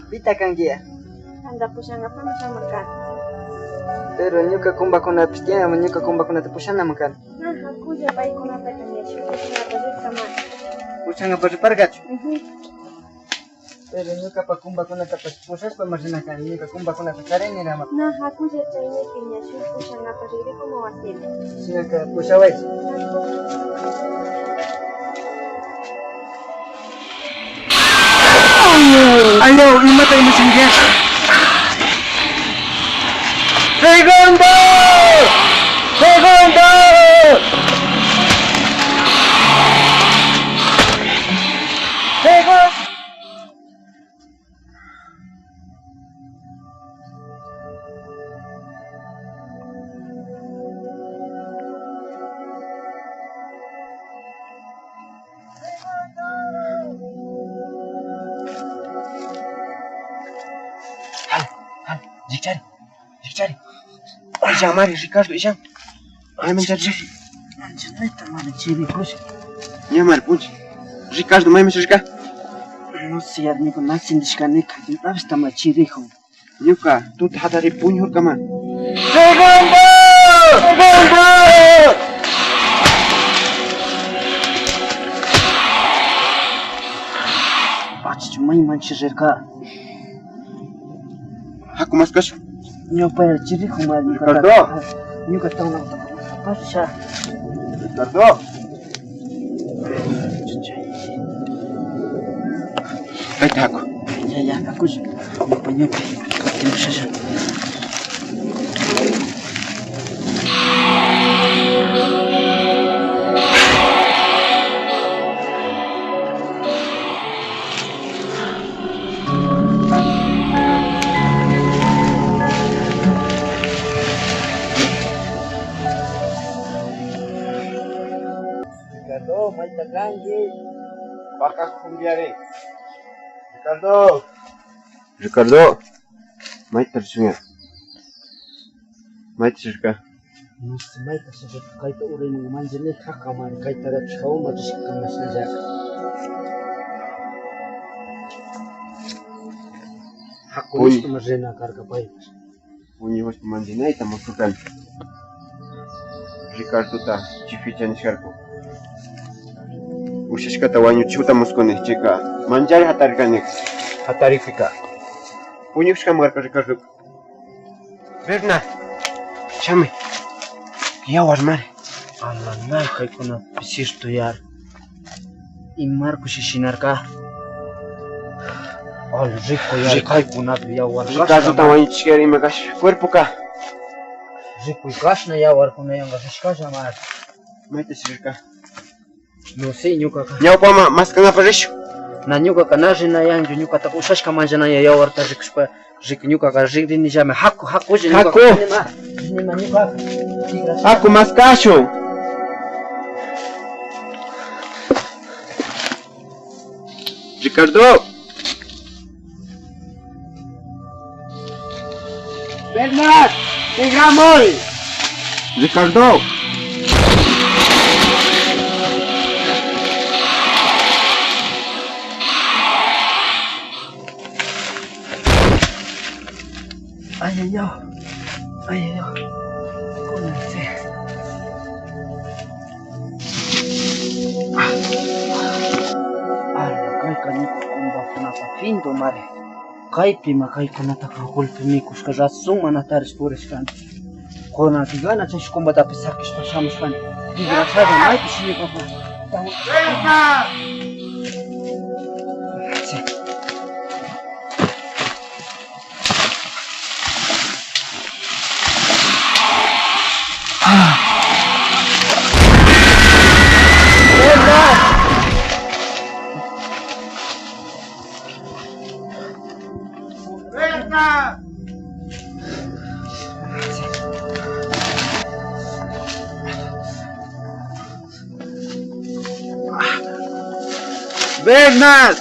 Pita kankiya? Kanta pushankapami shamushkani. Pero ñuka kumbakunapish tiyan, ñuka kumbakunata pushanaman kani. Ajá, kulla paykunataka ña shuk pushankapa rirkamani. Pushankapa riparkachu? Ujú. Pero ñukapa kumbakunatapash pushashpami rina kani, ñuka kumbakunata charini rama. Na, hakulla chaymi ña shuk pushankapa rigrikuma wasimi. Shinaka pushaway. Ayaw, imata imashankish? Segundo! Segundo! Segundo! Hal, hal, rikchari, rikchari. Illan mari, Ricardo, illan. Maymanchari ri-, manchanayta mari chirikush. Ña mari puncha. Ricardo, mayman rirka? No sé, ñuka na sintishkanika, ñukapash tama chirikun. Ñuka tuta hatari puñurkama. ¡Segundo! ¡Segundo! Pachachu maymanchi rirka. Haku maskashun. Ñuka chirikun mari ñuka. Ricardo. Ñuka tawna pasha. Ricardo. Kayta haku. Ya, ya, hakulla. Ñuka ñupi katimushalla. Ricardo, mayta kanki? Paka kumbiari. Ricardo. Ricardo, mayta rishunki? Mayta rirka? No sé, mayta rirka, kayta urayman manchani, hakamari, kaytarapish hawama rishka kanashallaka. Hakunishkama rina karka paypash. Puñushpa manchanayta muskurkani. Ricardota chificha nishkarka. Ushashkata wañuchihuta muskuni, chayka manchari hatarirkani. Hatarikpika puñushkami karka Ricardo. Berna, shamuy. Yawar mari. Alanay, kaykunapi cierto yar. Imarkushi shinarka. Al rico yar, kaykunapi yawar. Ricardota wañuchishkari ima kash cuerpoka. Rikuy kashna yawarkuna yanka rishkalla mari. Mayta shirirka. No sé, ñukaka. Ñawpama maskankapa rishun. Na, ñukaka na rinayanchu, ñukataka ushashka manchanaya yawarta rikushpa, rik-, ñukaka rikrinillami, haku, hakulla ñukaka. Haku. Rinima, rinima ñukaka. Haku maskashun. Ricardo. Bernard, tigramuy. Ricardo. Ay, ay, ay. Ay, ay, ay. Cóndense. Ala, kayka ñuka kumbakunapa fintumari. Kaypima kaykunataka gulpi mikushka razonmanatarish purishkani. Kuna digana chay shuk kumbatapish sakishpa shamushkani. Desgraciado, maypi shimipapa. Bernard.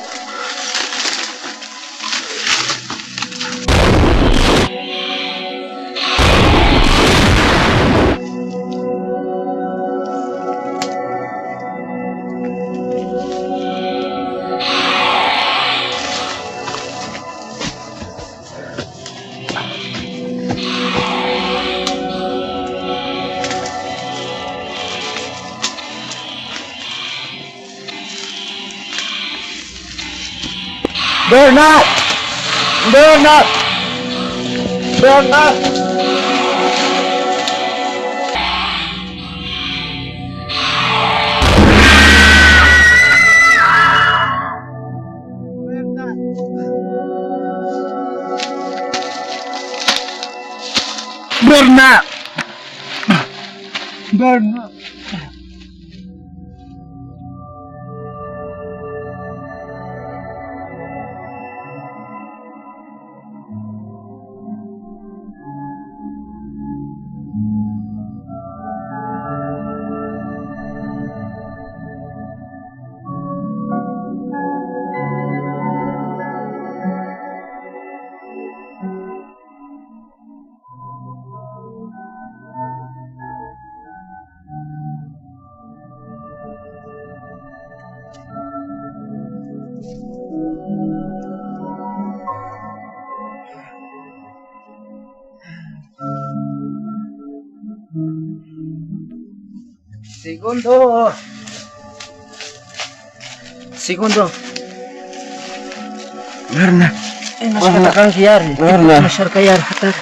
Bernard! Bernard! Bernard! Bernard! Bernard! Segundo. Segundo. Berna. Imashkata kanki yari. Berna. Imasharka yari, hatari.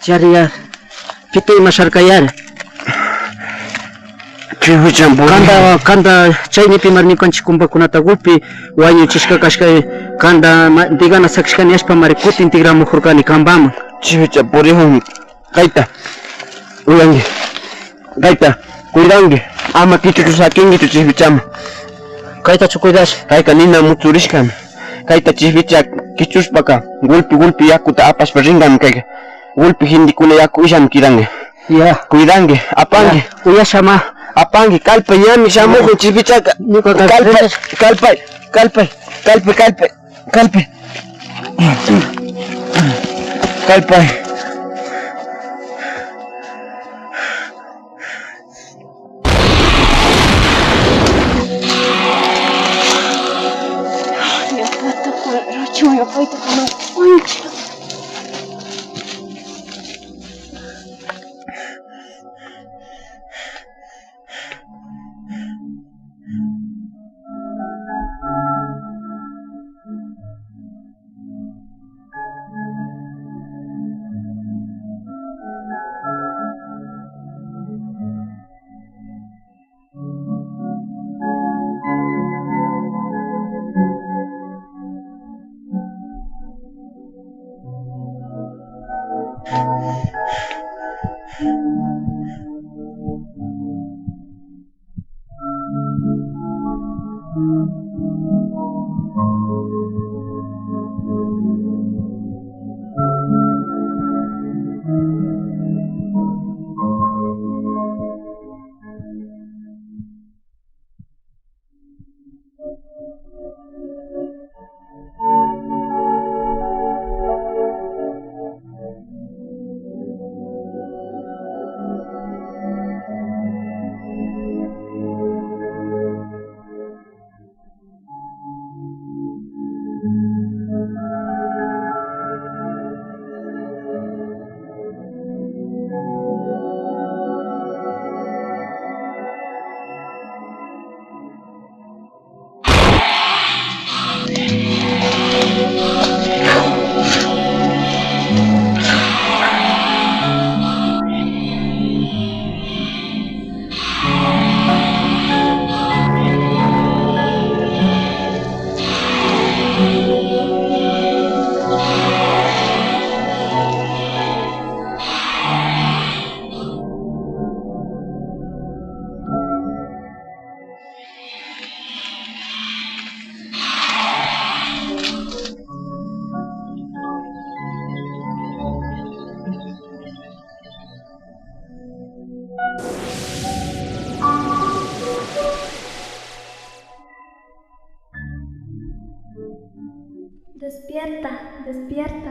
Yari, yari. Pita imasharka yari. Chihuichan puri. Kanda, kanda, chaynipimari ñukanchik kumbakunata gulpi wañuchishka kashka, kanda, ma-, digana sakishkani, ashpamari kutin tigramukurkani kanpaman. Chihuichan purihun. Kayta, uyanki. Kayta, cuidanki. Ama kichuchu sakinkichu chipichama. Kaytachu cuidash? Kayka nina mutsurishkami. Kayta chipicha kichushpaka, gulpi, gulpi yakuta apashpa rinkami kayka. Gulpi gentekuna yaku illami kidanki. Ya. Cuidanki, apanki. Ya. Uyashama. Apanki, kallpay, ñami shamukun chipichaka. Ñuka kallpay, kallpay, kallpay, kallpay, kallpay. Kallpay. Kallpay. Despierta, despierta.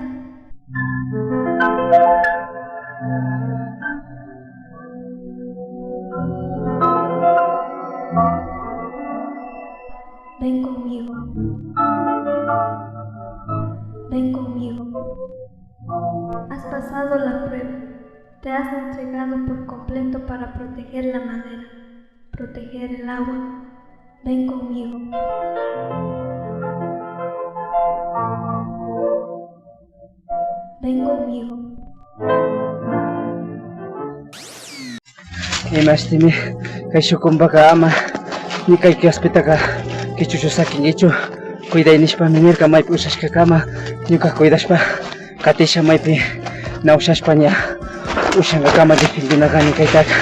Ven conmigo. Ven conmigo. Has pasado la prueba. Te has entregado por completo para proteger la madera, proteger el agua. Ven conmigo. Ven conmigo. Imashtimi kay shukumpaka ama ni kay kaspitaka kichuchu sakinkichu. Cuiday nishpami nirka, maypi ushashkakama ñuka cuidashpa katisha, maypi na ushashpa ña ushankakama defendina kani kaytaka.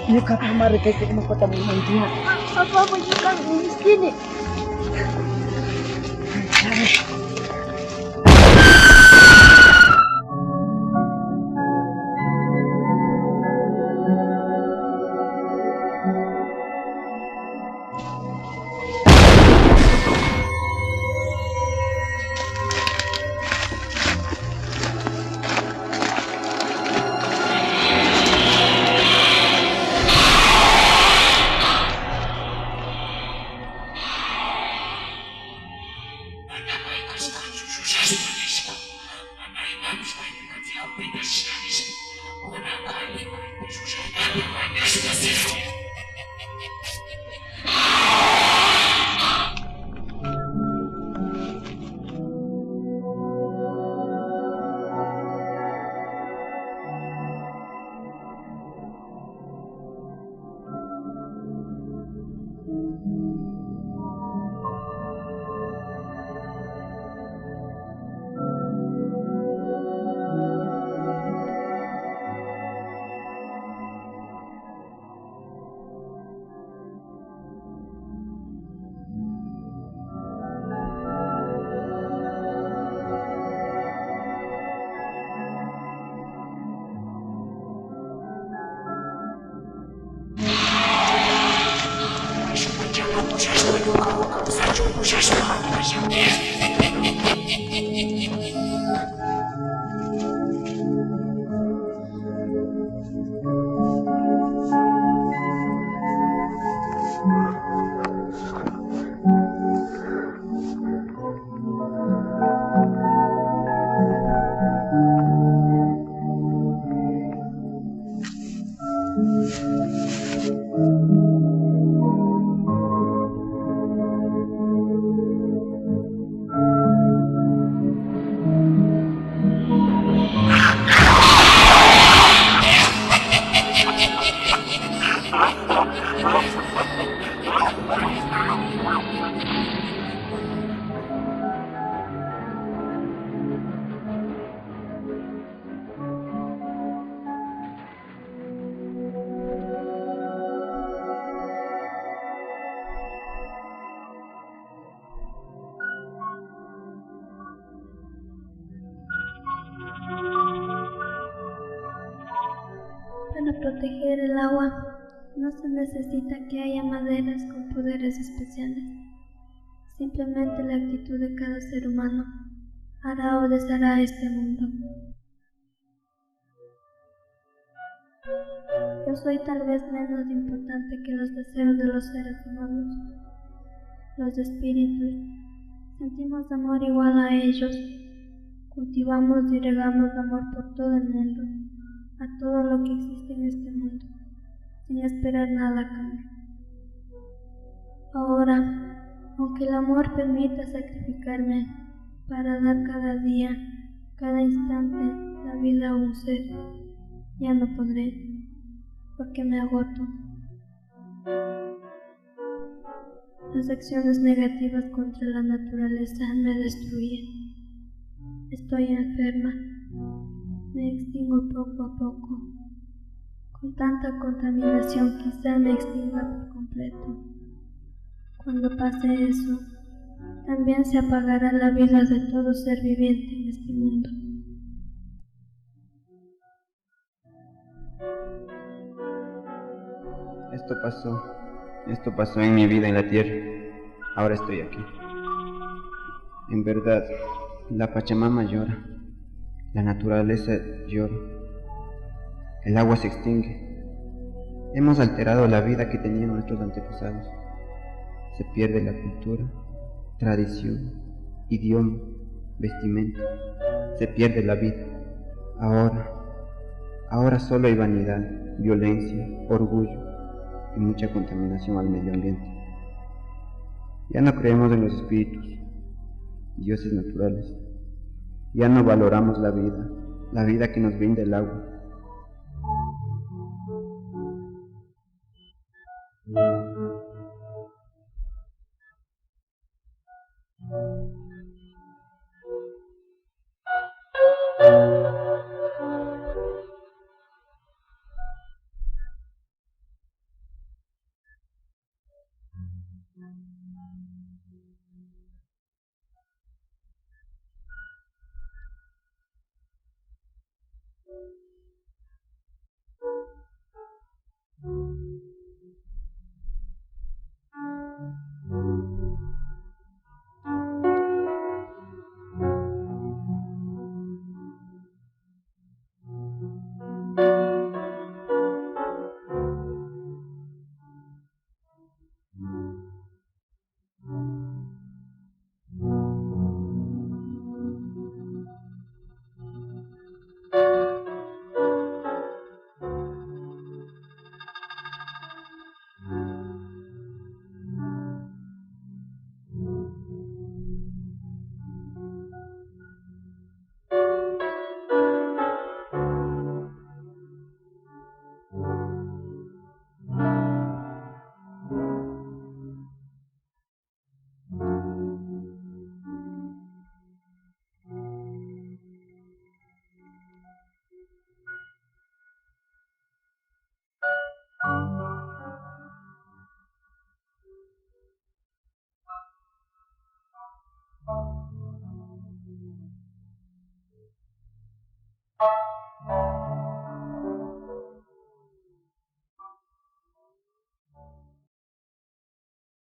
Ñuka mamari kayka ñukata munanchina. Papá, ñuka miskini. Proteger el agua no se necesita que haya maderas con poderes especiales. Simplemente la actitud de cada ser humano hará o deshará este mundo. Yo soy tal vez menos importante que los deseos de los seres humanos. Los espíritus sentimos amor igual a ellos. Cultivamos y regamos amor por todo el mundo, a todo lo que existe en este mundo, sin esperar nada a cambio. Ahora, aunque el amor permita sacrificarme para dar cada día, cada instante, la vida a un ser, ya no podré, porque me agoto. Las acciones negativas contra la naturaleza me destruyen. Estoy enferma. Me extingo poco a poco. Con tanta contaminación, quizá me extinga por completo. Cuando pase eso, también se apagará la vida de todo ser viviente en este mundo. Esto pasó, esto pasó en mi vida en la tierra. Ahora estoy aquí. En verdad, la Pachamama llora, la naturaleza llora, el agua se extingue. Hemos alterado la vida que tenían nuestros antepasados. Se pierde la cultura, tradición, idioma, vestimenta. Se pierde la vida. Ahora, ahora solo hay vanidad, violencia, orgullo y mucha contaminación al medio ambiente. Ya no creemos en los espíritus, dioses naturales. Ya no valoramos la vida, la vida que nos brinda el agua.